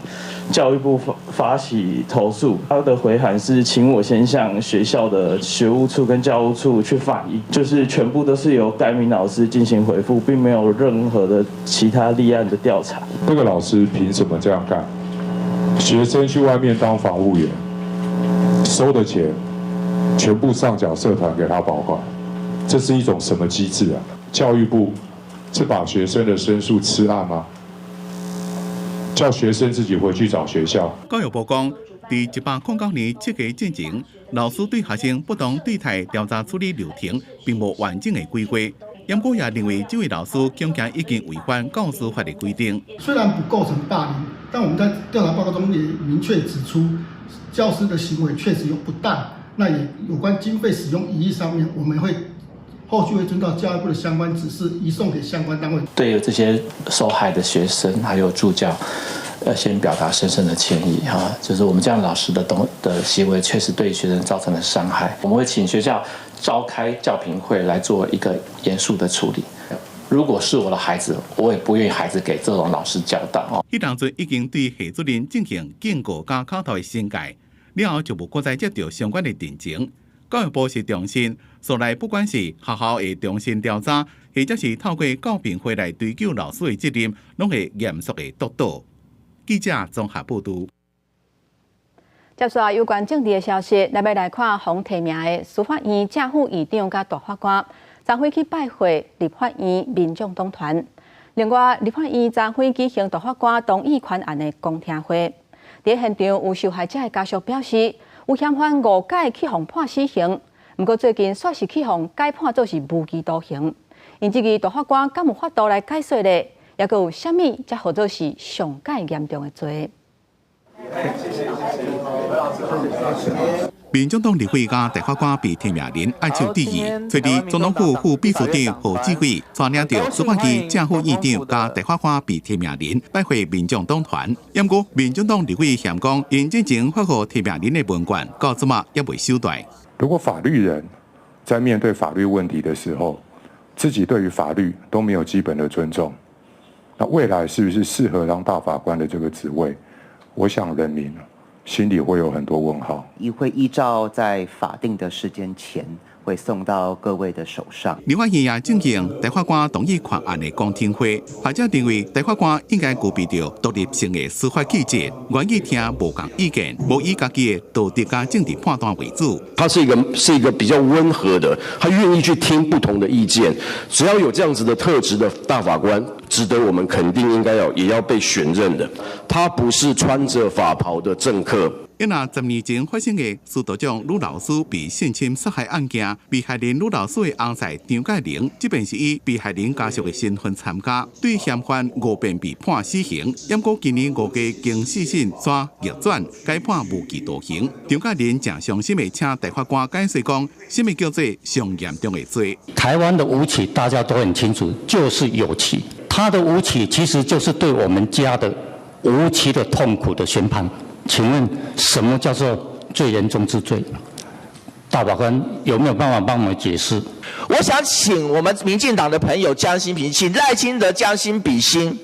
Speaker 1: 教育部發起投訴，他的回函是請我先向學校的學務處跟教務處去反映，就是全部都是由該名老師進行回復，並沒有任何的其他立案的調查。
Speaker 5: 那個老師憑什麼這樣幹？學生去外面當防護員，收的錢全部上繳社團給他保管，這是一種什麼機制啊？教育部是把學生的申訴吃案嗎？叫學生自己回去找學校。
Speaker 9: 教育部講，佇109年7月進前，老師對學生不當對待調查處理流程並無完整的規劃。毋過也認為這位老師恐驚已經違反教師法的規定。
Speaker 19: 雖然不構成霸凌，但我們在調查報告中也明確指出，教師的行為確實有不當。那也有關經費使用疑義上面，我們會後續會遵照教育部的相關指示，移送給相關單位。
Speaker 20: 對於這些受害的學生還有助教，要先表達深深的歉意哈，就是我們這樣老師的行為確實對學生造成了傷害。我們會請學校召開教評會來做一個嚴肅的處理。如果是我的孩子，我也不願意孩子給這種老師教導哦。
Speaker 9: 彼當陣已經對系主任進行警告佮口頭的懲戒，了後就無閣再接著相關的陳情。教育部是重申，所來不管是學校會重新調查，或者是透過教評會來追究老師的責任，攏會嚴肅的督導。記者綜合報導。
Speaker 2: 接續有關政治的消息，咱欲來看予提名的司法院正副院長佮大法官，昨昏去拜會立法院民眾黨團。另外，立法院昨昏舉行大法官動議權案的公聽會，佇現場有受害者的家屬表示，有嫌犯誤解去予判死刑，毋過最近煞是去予改判做是無期徒刑。𪜶質疑大法官敢有法度來解說咧？抑閣有啥物才號做是上蓋嚴重的罪？
Speaker 9: 民眾黨立委佮大法官被提名人愛手致意，揣二總統府副秘書長賀志偉帶領著司法院正副院長佮大法官被提名人拜會民眾黨團。毋過民眾黨立委嫌講，𪜶之前發予提名人的文件，到這馬猶未收到。
Speaker 5: 如果法律人在面對法律問題的時候，自己對於法律都沒有基本的尊重，那未來是不是適合當大法官的這個職位？我想人民心裡會有很多問號。
Speaker 21: 也會依照在法定的時間前，會送到各位的手上。
Speaker 9: 立法院也進行大法官動議權案的公聽會，學者認為大法官應該具備著獨立性的司法氣質，願意聽無仝意見，無以家己的道德佮政治判斷為主。
Speaker 22: 他是一個比較溫和的，他願意去聽不同的意見。只要有這樣子的特質的大法官，值得我們肯定，應該要也要被選任的。他不是穿着法袍的政客。
Speaker 9: 因為10年前發生的司徒長呂老師被性侵殺害案件，被害人呂老師的翁婿張介玲，這遍是以被害人家屬的身份參加，對嫌犯5遍被判死刑，毋過今年5月經四審煞逆轉，改判無期徒刑。張介玲誠傷心的請大法官解釋講，啥物叫做上嚴重的罪？
Speaker 27: 台灣的無期大家都很清楚，就是有期。他的無期其實就是對我們家的無期的痛苦的宣判。請問什麼叫做最嚴重之罪？大法官有沒有辦法幫我們解釋？
Speaker 28: 我想請我們民進黨的朋友將心比心，請賴清德將心比心。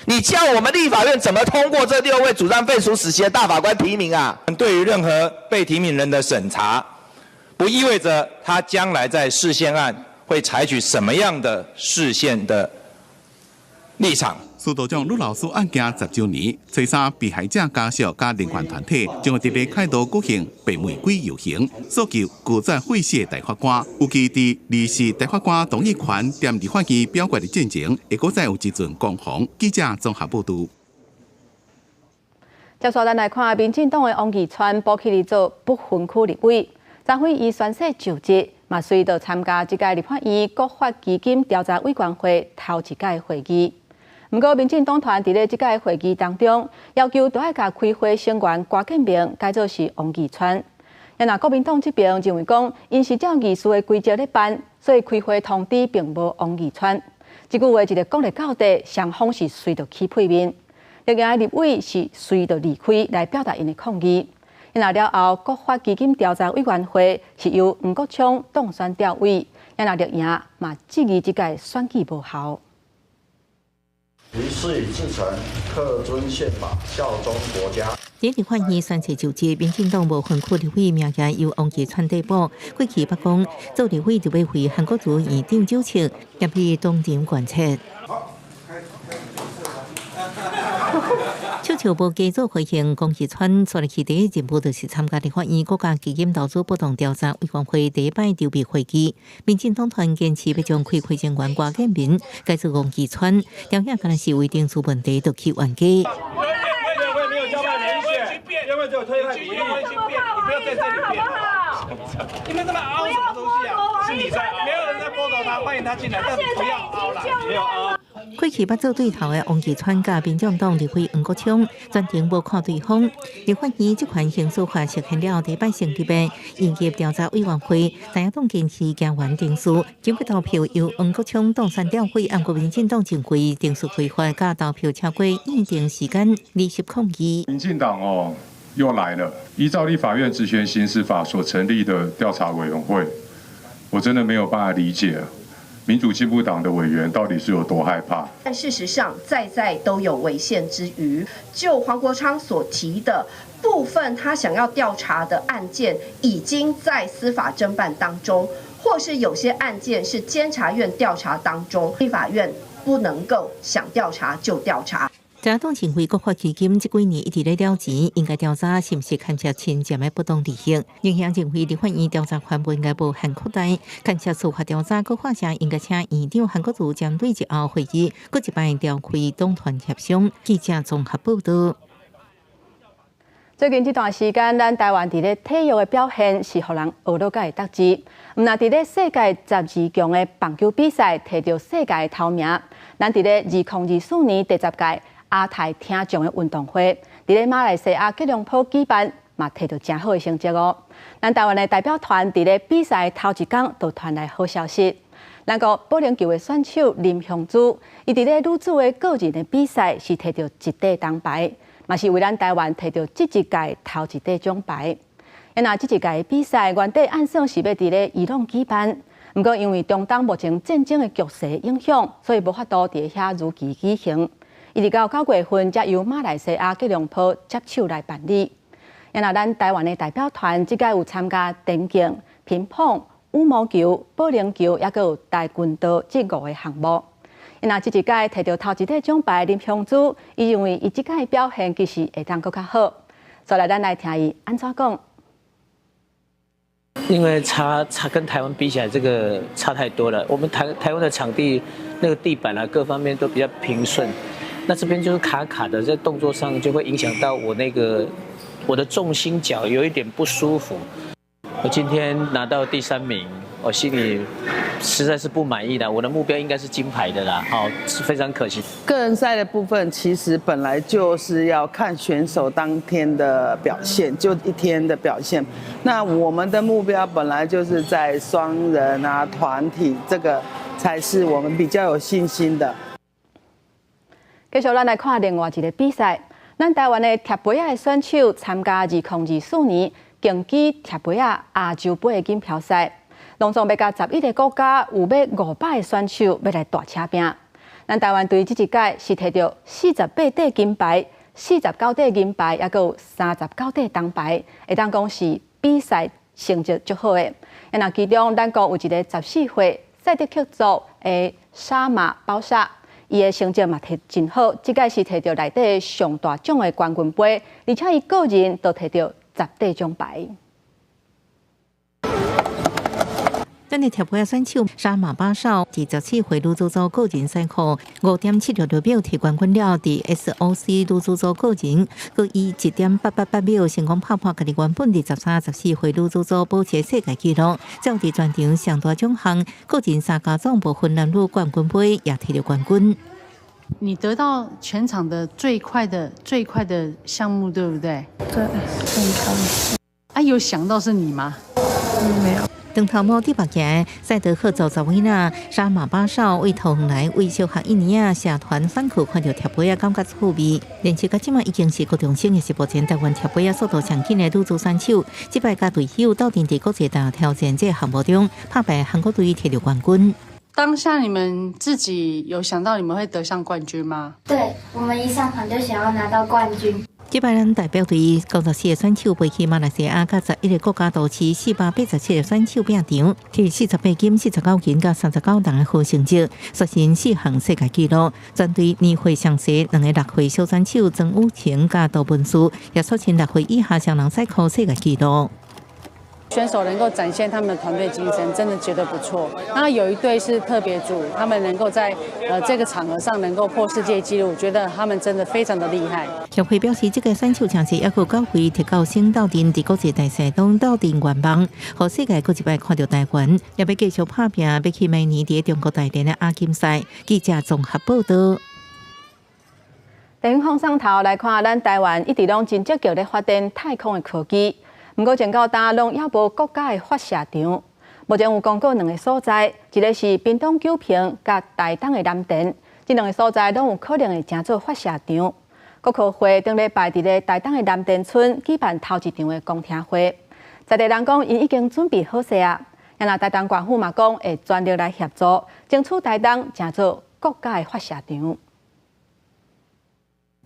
Speaker 28: 你叫我們立法院怎麼通過這6位主張廢除死刑的大法官提名啊？
Speaker 29: 對於任何被提名人的審查，不意味着他將來在釋憲案會採取什麼樣的釋憲的立場。
Speaker 9: 蘇道長女老師案件10週年，初三被害者家屬佮人權團體將會佇北開道舉行白玫瑰遊行，訴求拒絕廢死大法官。預計佇離世大法官同意權踮立法院表決的進程，會閣再有一陣攻防。記者綜合報導。
Speaker 2: 接續咱來看，民進黨的王義川補起來做不分區立委，昨昏伊宣誓就職，嘛隨著參加這屆立法院國發基金調查委員會頭一屆會議。毋過，民進黨團佇咧這屆會議當中，要求著愛共開會成員郭建明改做是王義川。若國民黨這邊認為講，𪜶是照議事的規則咧辦，所以開會通知並無王義川。這句話一个講咧到底，雙方是隨著起屁面。綠營的立委是隨著離開來表達𪜶的抗議。若了後，國發基金調查委員會是由黃國昌當選調委，若綠營嘛質疑這屆選舉無效。
Speaker 3: 於事已至誠，恪遵憲法，效忠國家。
Speaker 12: 佇立法院宣誓就職，民進黨無分區立委名額由王義川遞補。過去捌講做立委就欲為韓國瑜院長酒測，入去當場貫徹。笑笑無加做回應，王義川出來去第一任務就是參加立法院國家基金投資不當調查委員會第一擺籌備會議。民進黨團堅持欲將開會成員郭建明改做王義川，調遐敢若是為程序問題，就去冤家。
Speaker 4: 你們這麼凹什麼東西啊？是你在，沒有人在剝奪他，歡迎他進來，但不要凹啦，沒有凹。
Speaker 12: 過去捌做對頭的王義川佮民眾黨立委黃國昌全程無看對方。立法院職權行使法實現了第一擺成立的應急調查委員會，在野黨堅持行完程序，經過投票由黃國昌當選調委，毋過民進黨認為程序規範佮投票超過預定時間，離席抗議。
Speaker 5: 民進黨哦又來了，依照立法院職權行使法所成立的調查委員會，我真的沒有辦法理解。民主進步黨的委員到底是有多害怕？
Speaker 6: 但事實上，在在都有違憲之虞。就黃國昌所提的部分，他想要調查的案件，已經在司法偵辦當中，或是有些案件是監察院調查當中，立法院不能夠想調查就調查。
Speaker 12: 在野黨認為國發基金這幾年一直咧了錢，應該調查是毋是牽涉侵佔的不當利益。影響認為立法院調查權不應該無限擴大，牽涉司法調查，閣發社應該請院長韓國瑜針對日後會議，閣一擺召開黨團協商。記者綜合報導。
Speaker 2: 最近這段時間，咱台灣佇咧體育的表現是予人呵咾佮會得志。毋但佇咧世界12強的棒球比賽摕著世界頭名，咱佇咧2024年第十屆亞太聽障的運動會，佇咧馬來西亞吉隆坡舉辦，嘛摕著誠好的成績哦。咱台灣的代表團佇咧比賽頭一工就傳來好消息。咱國保齡球的選手林雄珠，伊佇咧女子的個人的比賽是摕著一塊銅牌，嘛是為咱台灣摕著這一屆頭一塊獎牌。若這一屆的比賽原底按算是欲佇咧伊朗舉辦，毋過因為中東目前戰爭的局勢影響，所以無法度佇遐如期舉行。一直到9月份，才由馬來西亞吉隆坡接手來辦理。若咱台灣的代表團，這屆有參加田徑、乒乓、羽毛球、保齡球，抑閣有跆拳道這五个項目。若這一屆摕著頭一塊獎牌林雄珠，伊認為伊這屆表現其實會當閣較好。再來，咱來聽伊按怎講。
Speaker 20: 因為差差跟台灣比起來，這個差太多了。我們台灣的場地那個地板啊，各方面都比較平順。那這邊就是卡卡的，在動作上就會影響到我那個我的重心腳有一點不舒服。我今天拿到第三名，我心裡實在是不滿意的。我的目標應該是金牌的啦，好，是非常可惜。
Speaker 7: 個人賽的部分其實本來就是要看選手當天的表現，就一天的表現。那我們的目標本來就是在雙人啊、團體，這個才是我們比較有信心的。
Speaker 2: 繼續，咱來看另外一個比賽。咱台灣的疊杯仔的選手參加2024年競技疊杯仔亞洲杯的錦標賽，攏總欲佮11個國家有欲500個選手欲來大車拼。咱台灣隊這一屆是摕著48塊金牌、49塊銀牌，抑閣有39塊銅牌，會當講是比賽成績足好的。若其中，咱國有一個14歲賽德克族的沙馬包莎。伊的成績嘛摕真好，這屆是摕著內底上大獎的冠軍杯，而且伊個人都摕著十塊獎牌。
Speaker 12: 咱的鐵杯選手沙馬巴少，佇14歲女子組個人賽項5.766秒摕冠軍了，佇 SOC 女子組個人，閣以1.888秒成功拍破家己原本佇13、14歲女子組保持世界紀錄，走佇全場上大獎項，個人三甲總部分男女冠軍杯也摕著冠軍。
Speaker 8: 你得到全場的最快的最快的項目，對不對？
Speaker 10: 對，很開心。
Speaker 8: 啊，有想到是你嗎？
Speaker 10: 沒有。
Speaker 12: 長頭毛佇目前，賽德克族查某囡仔沙馬巴少為桃園來，為小學一年仔社團反課看著鐵杯仔，感覺趣味。練習到這馬已經是高中生的是目前台灣鐵杯仔速度上緊的女子選手。這擺佮隊友鬥陣佇國際大挑戰這個項目中，拍敗韓國隊摕著冠軍。
Speaker 8: 當下你們自己有想到你們會得上冠軍嗎？
Speaker 10: 對，我們一上場就想要拿到冠軍。
Speaker 12: 這擺咱代表隊94個選手飛去馬來西亞，佮11個國家都市487個選手拼場，摕48金、49銀佮39銅的好成績，刷新四項世界紀錄。全隊年歲上細兩個6歲小選手曾雨晴佮杜文書，也刷新6歲以下雙人賽項世界紀錄。
Speaker 8: 選手能夠展現他們的團隊精神，真的覺得不錯。那有一隊是特別組，他們能夠在這個場合上能夠破世界紀錄，覺得他們真的非常的厲害。
Speaker 12: 協會表示，這個選手成績猶閣九歲，特到省鬥陣佇國際大賽中鬥陣願望，予世界閣一擺看著台灣，也欲繼續拍拚，欲去明年佇中國大連的亞錦賽。記者綜合報道。
Speaker 2: 電影放送頭來看，咱台灣一直攏真積極咧發展太空的科技。毋過，前到今攏猶無國家的發射場。目前有公告兩个所在，一个是屏東九坪，佮台東的藍田，這兩个所在攏有可能會成做發射場。國科會頂禮拜佇咧台東的藍田村舉辦頭一場的公聽會，在地人講，𪜶已經準備好勢啊。若台東縣府嘛講會全力來協助，爭取台東成做國家的發射場。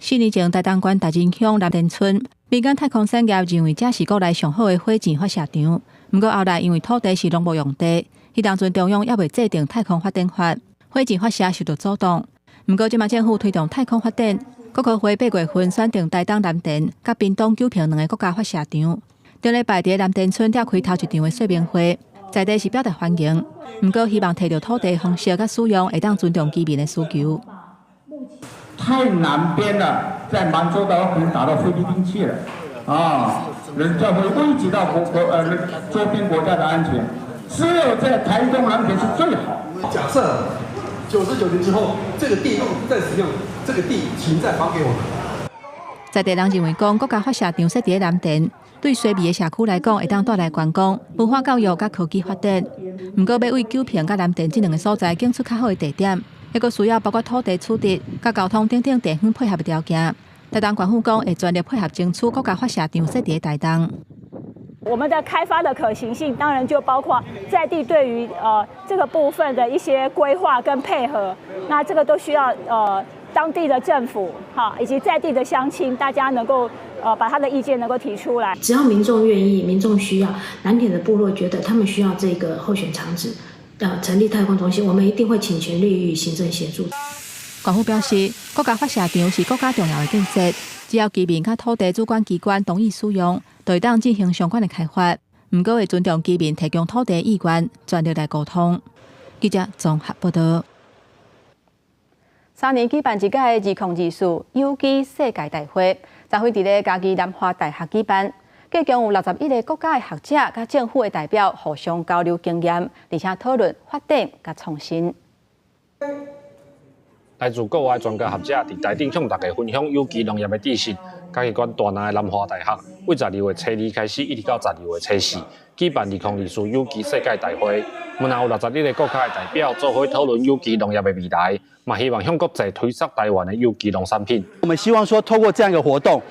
Speaker 2: 4年前，台東縣大仁鄉藍田村民間太空產業認為這是國內上好的火箭發射場，毋過後來因為土地是農業用地，彼當陣中央猶未制定太空發展法，火箭發射受到阻擋。毋過這馬政府推動太空發展，國科會8月份選定台東藍田佮屏東九坪兩个國家發射場。頂禮拜佇藍田村召開頭一場的說明會，在地是表達歡迎，毋過希望提著土地方式佮使用會當尊重居民的需求。
Speaker 11: 太南邊了，在滿洲島可能打到菲律賓去了，啊，人家會危及到國國呃周邊國家的安全。只有在台東藍田是最好。
Speaker 13: 假設99年之後，這個地不再使用，這個地請再還給我們。
Speaker 2: 在地人認為講，國家發射場設佇藍田，對衰微的社區來講，會當帶來觀光、文化教育佮科技發展。毋過，欲為九坪佮藍田這兩个所在揀出較好的地點。猶閣需要包括土地取得、佮交通等等地方配合的條件。台東縣府講會全力配合爭取國家發射場設佇台東。
Speaker 15: 我們的開發的可行性，當然就包括在地對於這個部分的一些規劃跟配合。那這個都需要當地的政府哈，以及在地的鄉親，大家能夠把他的意見能夠提出來。
Speaker 23: 只要民眾願意，民眾需要，藍田的部落覺得他們需要這個候選場址。成立太空中心，我們一定會傾全力予以行政協助。
Speaker 2: 縣府表示，國家發射場是國家重要的建設，只要居民佮土地主管機關同意使用，就會當進行相關的開發。毋過會尊重居民提供土地意願，全力來溝通。記者綜合報道。三年舉辦一屆2024有機世界大會，昨昏佇咧嘉義南華大學舉辦。計共有61个國家的學者佮政府的代表互相交流經驗，而且討論發展佮創新。
Speaker 24: 來自國外專家學者佇台頂向大家分享有機農業的知識。嘉義縣大林的南華大學，為12月初二開始，一直到12月初四，舉辦2024有機世界大會。門內有61个國家的代表做伙討論有機農業的未來，嘛希望向國際推銷台灣的有機農產品。
Speaker 25: 我們希望說，透過這樣一個活動，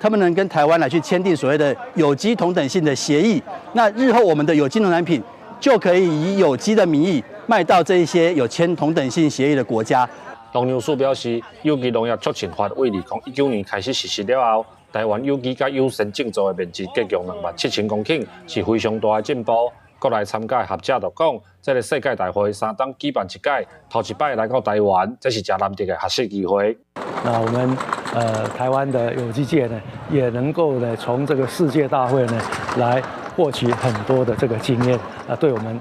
Speaker 25: 他們能跟台灣來去簽訂所謂的有機同等性的協議，那日後我們的有機農產品就可以以有機的名義賣到這一些有簽同等性協議的國家。
Speaker 24: 農糧署表示，有機農業促進法為2019年開始實施了後，台灣有機佮友善種植的面積計共27,000公頃，是非常大的進步。國內參加的學者就講，這个世界大會三冬舉辦一擺，頭一擺來到台灣，這是誠難得的學習機會。
Speaker 1: 那我們台灣的有機界呢，也能夠呢從這個世界大會呢來獲取很多的這個經驗，啊，對我們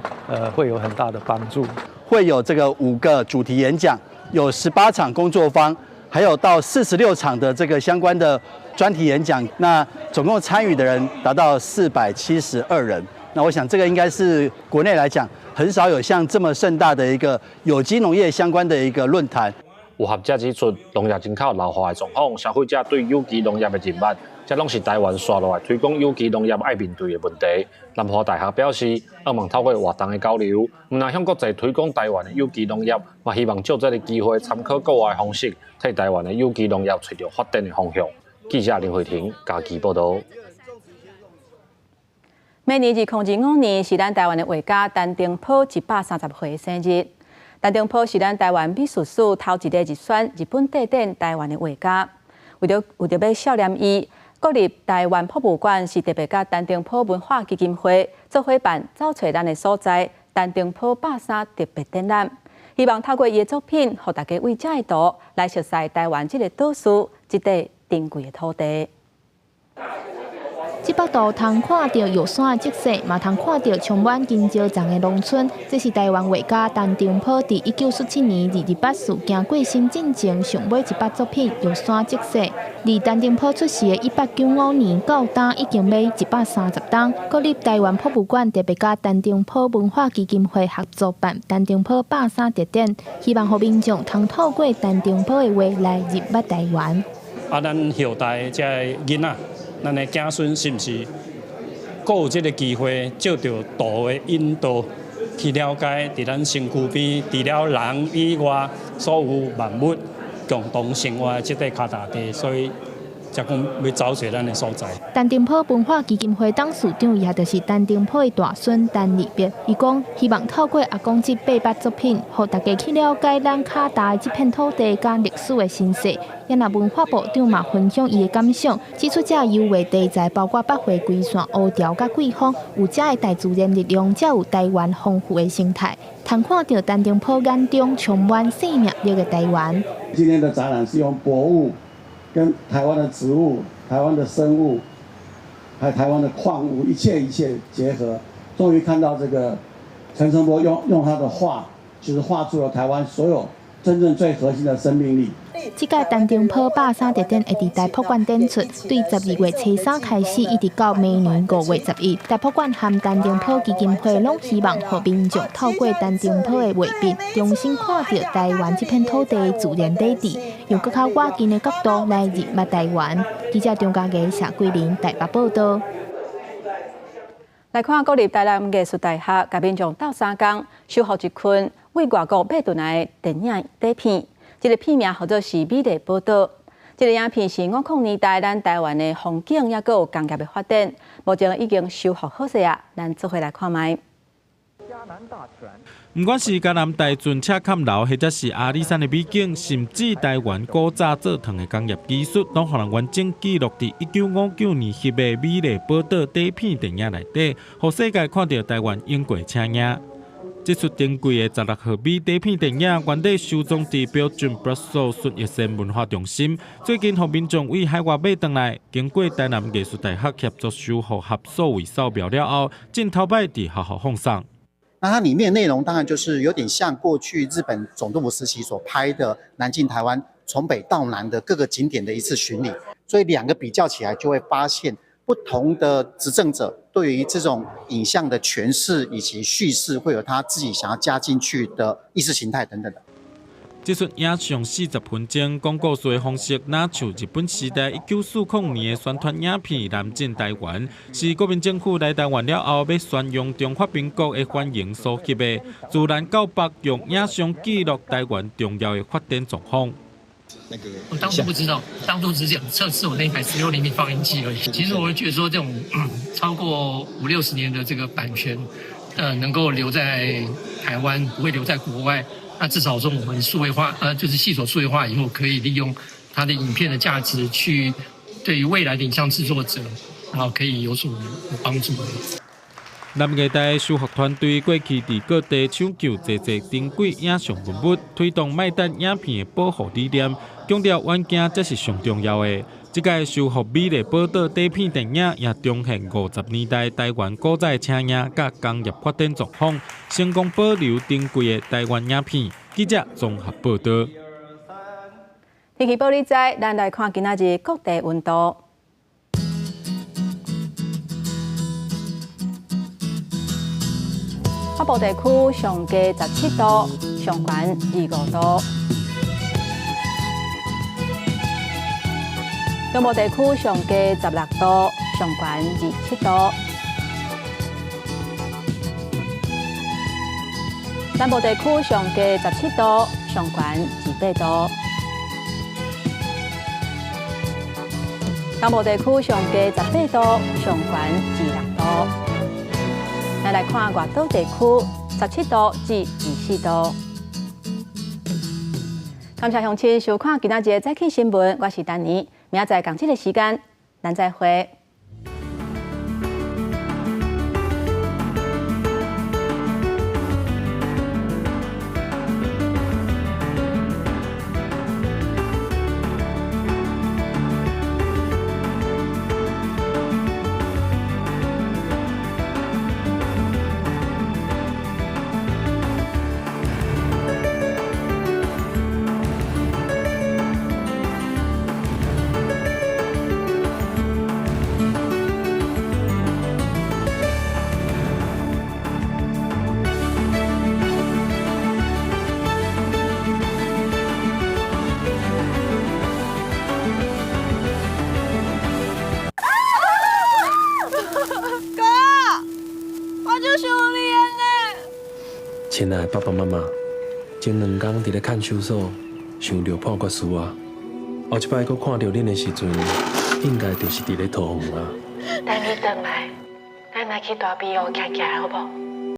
Speaker 1: 會有很大的幫助。
Speaker 25: 會有這個5個主題演講，有18場工作坊，還有到46場的這個相關的專題演講。那總共參與的人達到472人。那我想這個應該是國內來講，很少有像這麼盛大的一個有機農業相關的一個論壇。
Speaker 24: 有學者指出，農業人口老化的狀況，消費者對有機農業的認捌，這攏是台灣紲落來推廣有機農業愛面對的問題。南華大學表示，希望透過活動的交流，毋但向國際推廣台灣的有機農業，嘛希望藉這个機會參考國外方式，替台灣的有機農業揣著發展的方向。記者林慧婷嘉義報導。
Speaker 2: 明年2025年是咱台灣的畫家陳澄波130歲生日。陳澄波是咱台灣美術史頭一个入選日本帝展台灣的畫家。為著欲孝念伊，國立台灣博物館是特別佮陳澄波文化基金會做伙辦走揣咱的所在陳澄波百三特別展覽，希望透過伊的作品，予大家為這个圖來熟悉台灣這个島嶼這塊珍貴的土地。
Speaker 14: 這幅圖通看著玉山的景色，嘛通看著充滿香蕉叢的農村。這是台灣畫家陳澄波佇1947年二二八事件過身進前上尾一幅作品《玉山景色》。離陳澄波出世的1895年到今已經欲130冬。國立台灣博物館特別佮陳澄波文化基金會合作辦陳澄波百三特展，希望予民眾通透過陳澄波的畫來認捌台灣。
Speaker 16: 啊，咱後代這个囡仔。咱的子孫是毋是閣有這个機會，藉著圖的引導，去了解佇咱身軀邊，除了人以外，所有萬物共同生活的這塊跤踏地，所以才講欲走揣咱的所在。
Speaker 14: 陳澄波文化基金會董事長，也就是陳澄波的大孫陳立別，伊講希望透過阿公這八幅作品，予大家去了解咱跤踏的這片土地佮歷史的身世。也若文化部長嘛分享伊的感想，指出這油畫題材包括北回歸線、烏潮佮季風，有遮的大自然力量，才有台灣豐富的生態。通看著陳澄波眼中充滿生命力的台灣。
Speaker 17: 今天的展覽是用博物跟台灣的植物、台灣的生物，還有台灣的礦物，一切一切結合，終於看到這個陳澄波用他的畫，就是畫出了台灣所有真正最核心的生命力。
Speaker 14: 這屆陳澄波百三特展會佇台博館展出，對12月初三開始，一直到明年5月11。台博館和陳澄波基金會攏希望予民眾透過陳澄波的畫筆，重新看著台灣這片土地的自然底蘊，用閣較倚近的角度來認捌台灣。記者張家傑、謝桂林台北報導。
Speaker 2: 來看國立台南藝術大學，共民眾鬥相共修復一群對外國買轉來的電影底片。這个片名號做是《美麗寶島》。這个影片是50年代咱台灣的風景，抑閣有工業的發展，目前已經修復好勢啊！咱做伙來看覓。
Speaker 18: 毋管是嘉南大圳赤崁樓，或者是阿里山的美景，甚至台灣古早做糖的工業技術，攏予人完整記錄佇1959年翕的《美麗寶島》底片電影內底，予世界看著台灣湧過車影。這齣珍貴的16毫米底片電影，原底收藏佇標準布魯斯孫逸仙文化中心，最近予民眾對海外買轉來，經過台南藝術大學協助修復和數位掃描了後，正頭擺佇學校放送。
Speaker 19: 那它裡面內容當然就是有點像過去日本總督府時期所拍的南進台灣從北到南的各個景點的一次巡禮，所以兩個比較起來，就會發現不同的執政者對於這種影像的詮釋以及敘事，會有他自己想要加進去的意識形態等等的。
Speaker 18: 這齣影像40分鐘，講故事的方式，若像日本時代1940年的宣傳影片《南進台灣》，是國民政府來台灣了後，欲宣揚中華民國的繁榮所翕的，自南到北用影像記錄台灣重要的發展狀況。
Speaker 21: 我當初不知道，當初只想測試我那台16厘米放映機而已。其實我會覺得說，這種超過五六十年的這個版權，能夠留在台灣，不會留在國外。那至少說，我們數位化，就是系所數位化以後，可以利用它的影片的價值，去對於未來的影像製作者，然後可以有所幫助。
Speaker 18: 南藝大修復團隊過去佇各地搶救濟濟珍貴影像文物，推動賣等影片的保護理念，強調遠鏡才是上重要的。這屆修復美麗寶島底片電影也重現50年代台灣古早的車影佮工業發展狀況，成功保留珍貴的台灣影片。記者綜合報導。
Speaker 2: 天氣報你知，咱來看今仔日各地溫度。北部地區上低17度，上懸25度；中部地區上低16度，上懸27度；南部地區上低17度，上懸28度；東部地區上低18度，上懸26度。咱來看外島地區，17度至24度。感謝鄉親收看今仔日的早起新聞，我是丹妮，明仔載仝這个時間，咱再會。
Speaker 3: 哥，我就想你呢。
Speaker 4: 親愛的爸爸媽媽，前兩工佇咧看守所，想著判決書啊。後一擺閣看著恁的時陣，應該就是佇咧桃園啊。
Speaker 5: 等你轉來，咱來去大比湖行行，好無？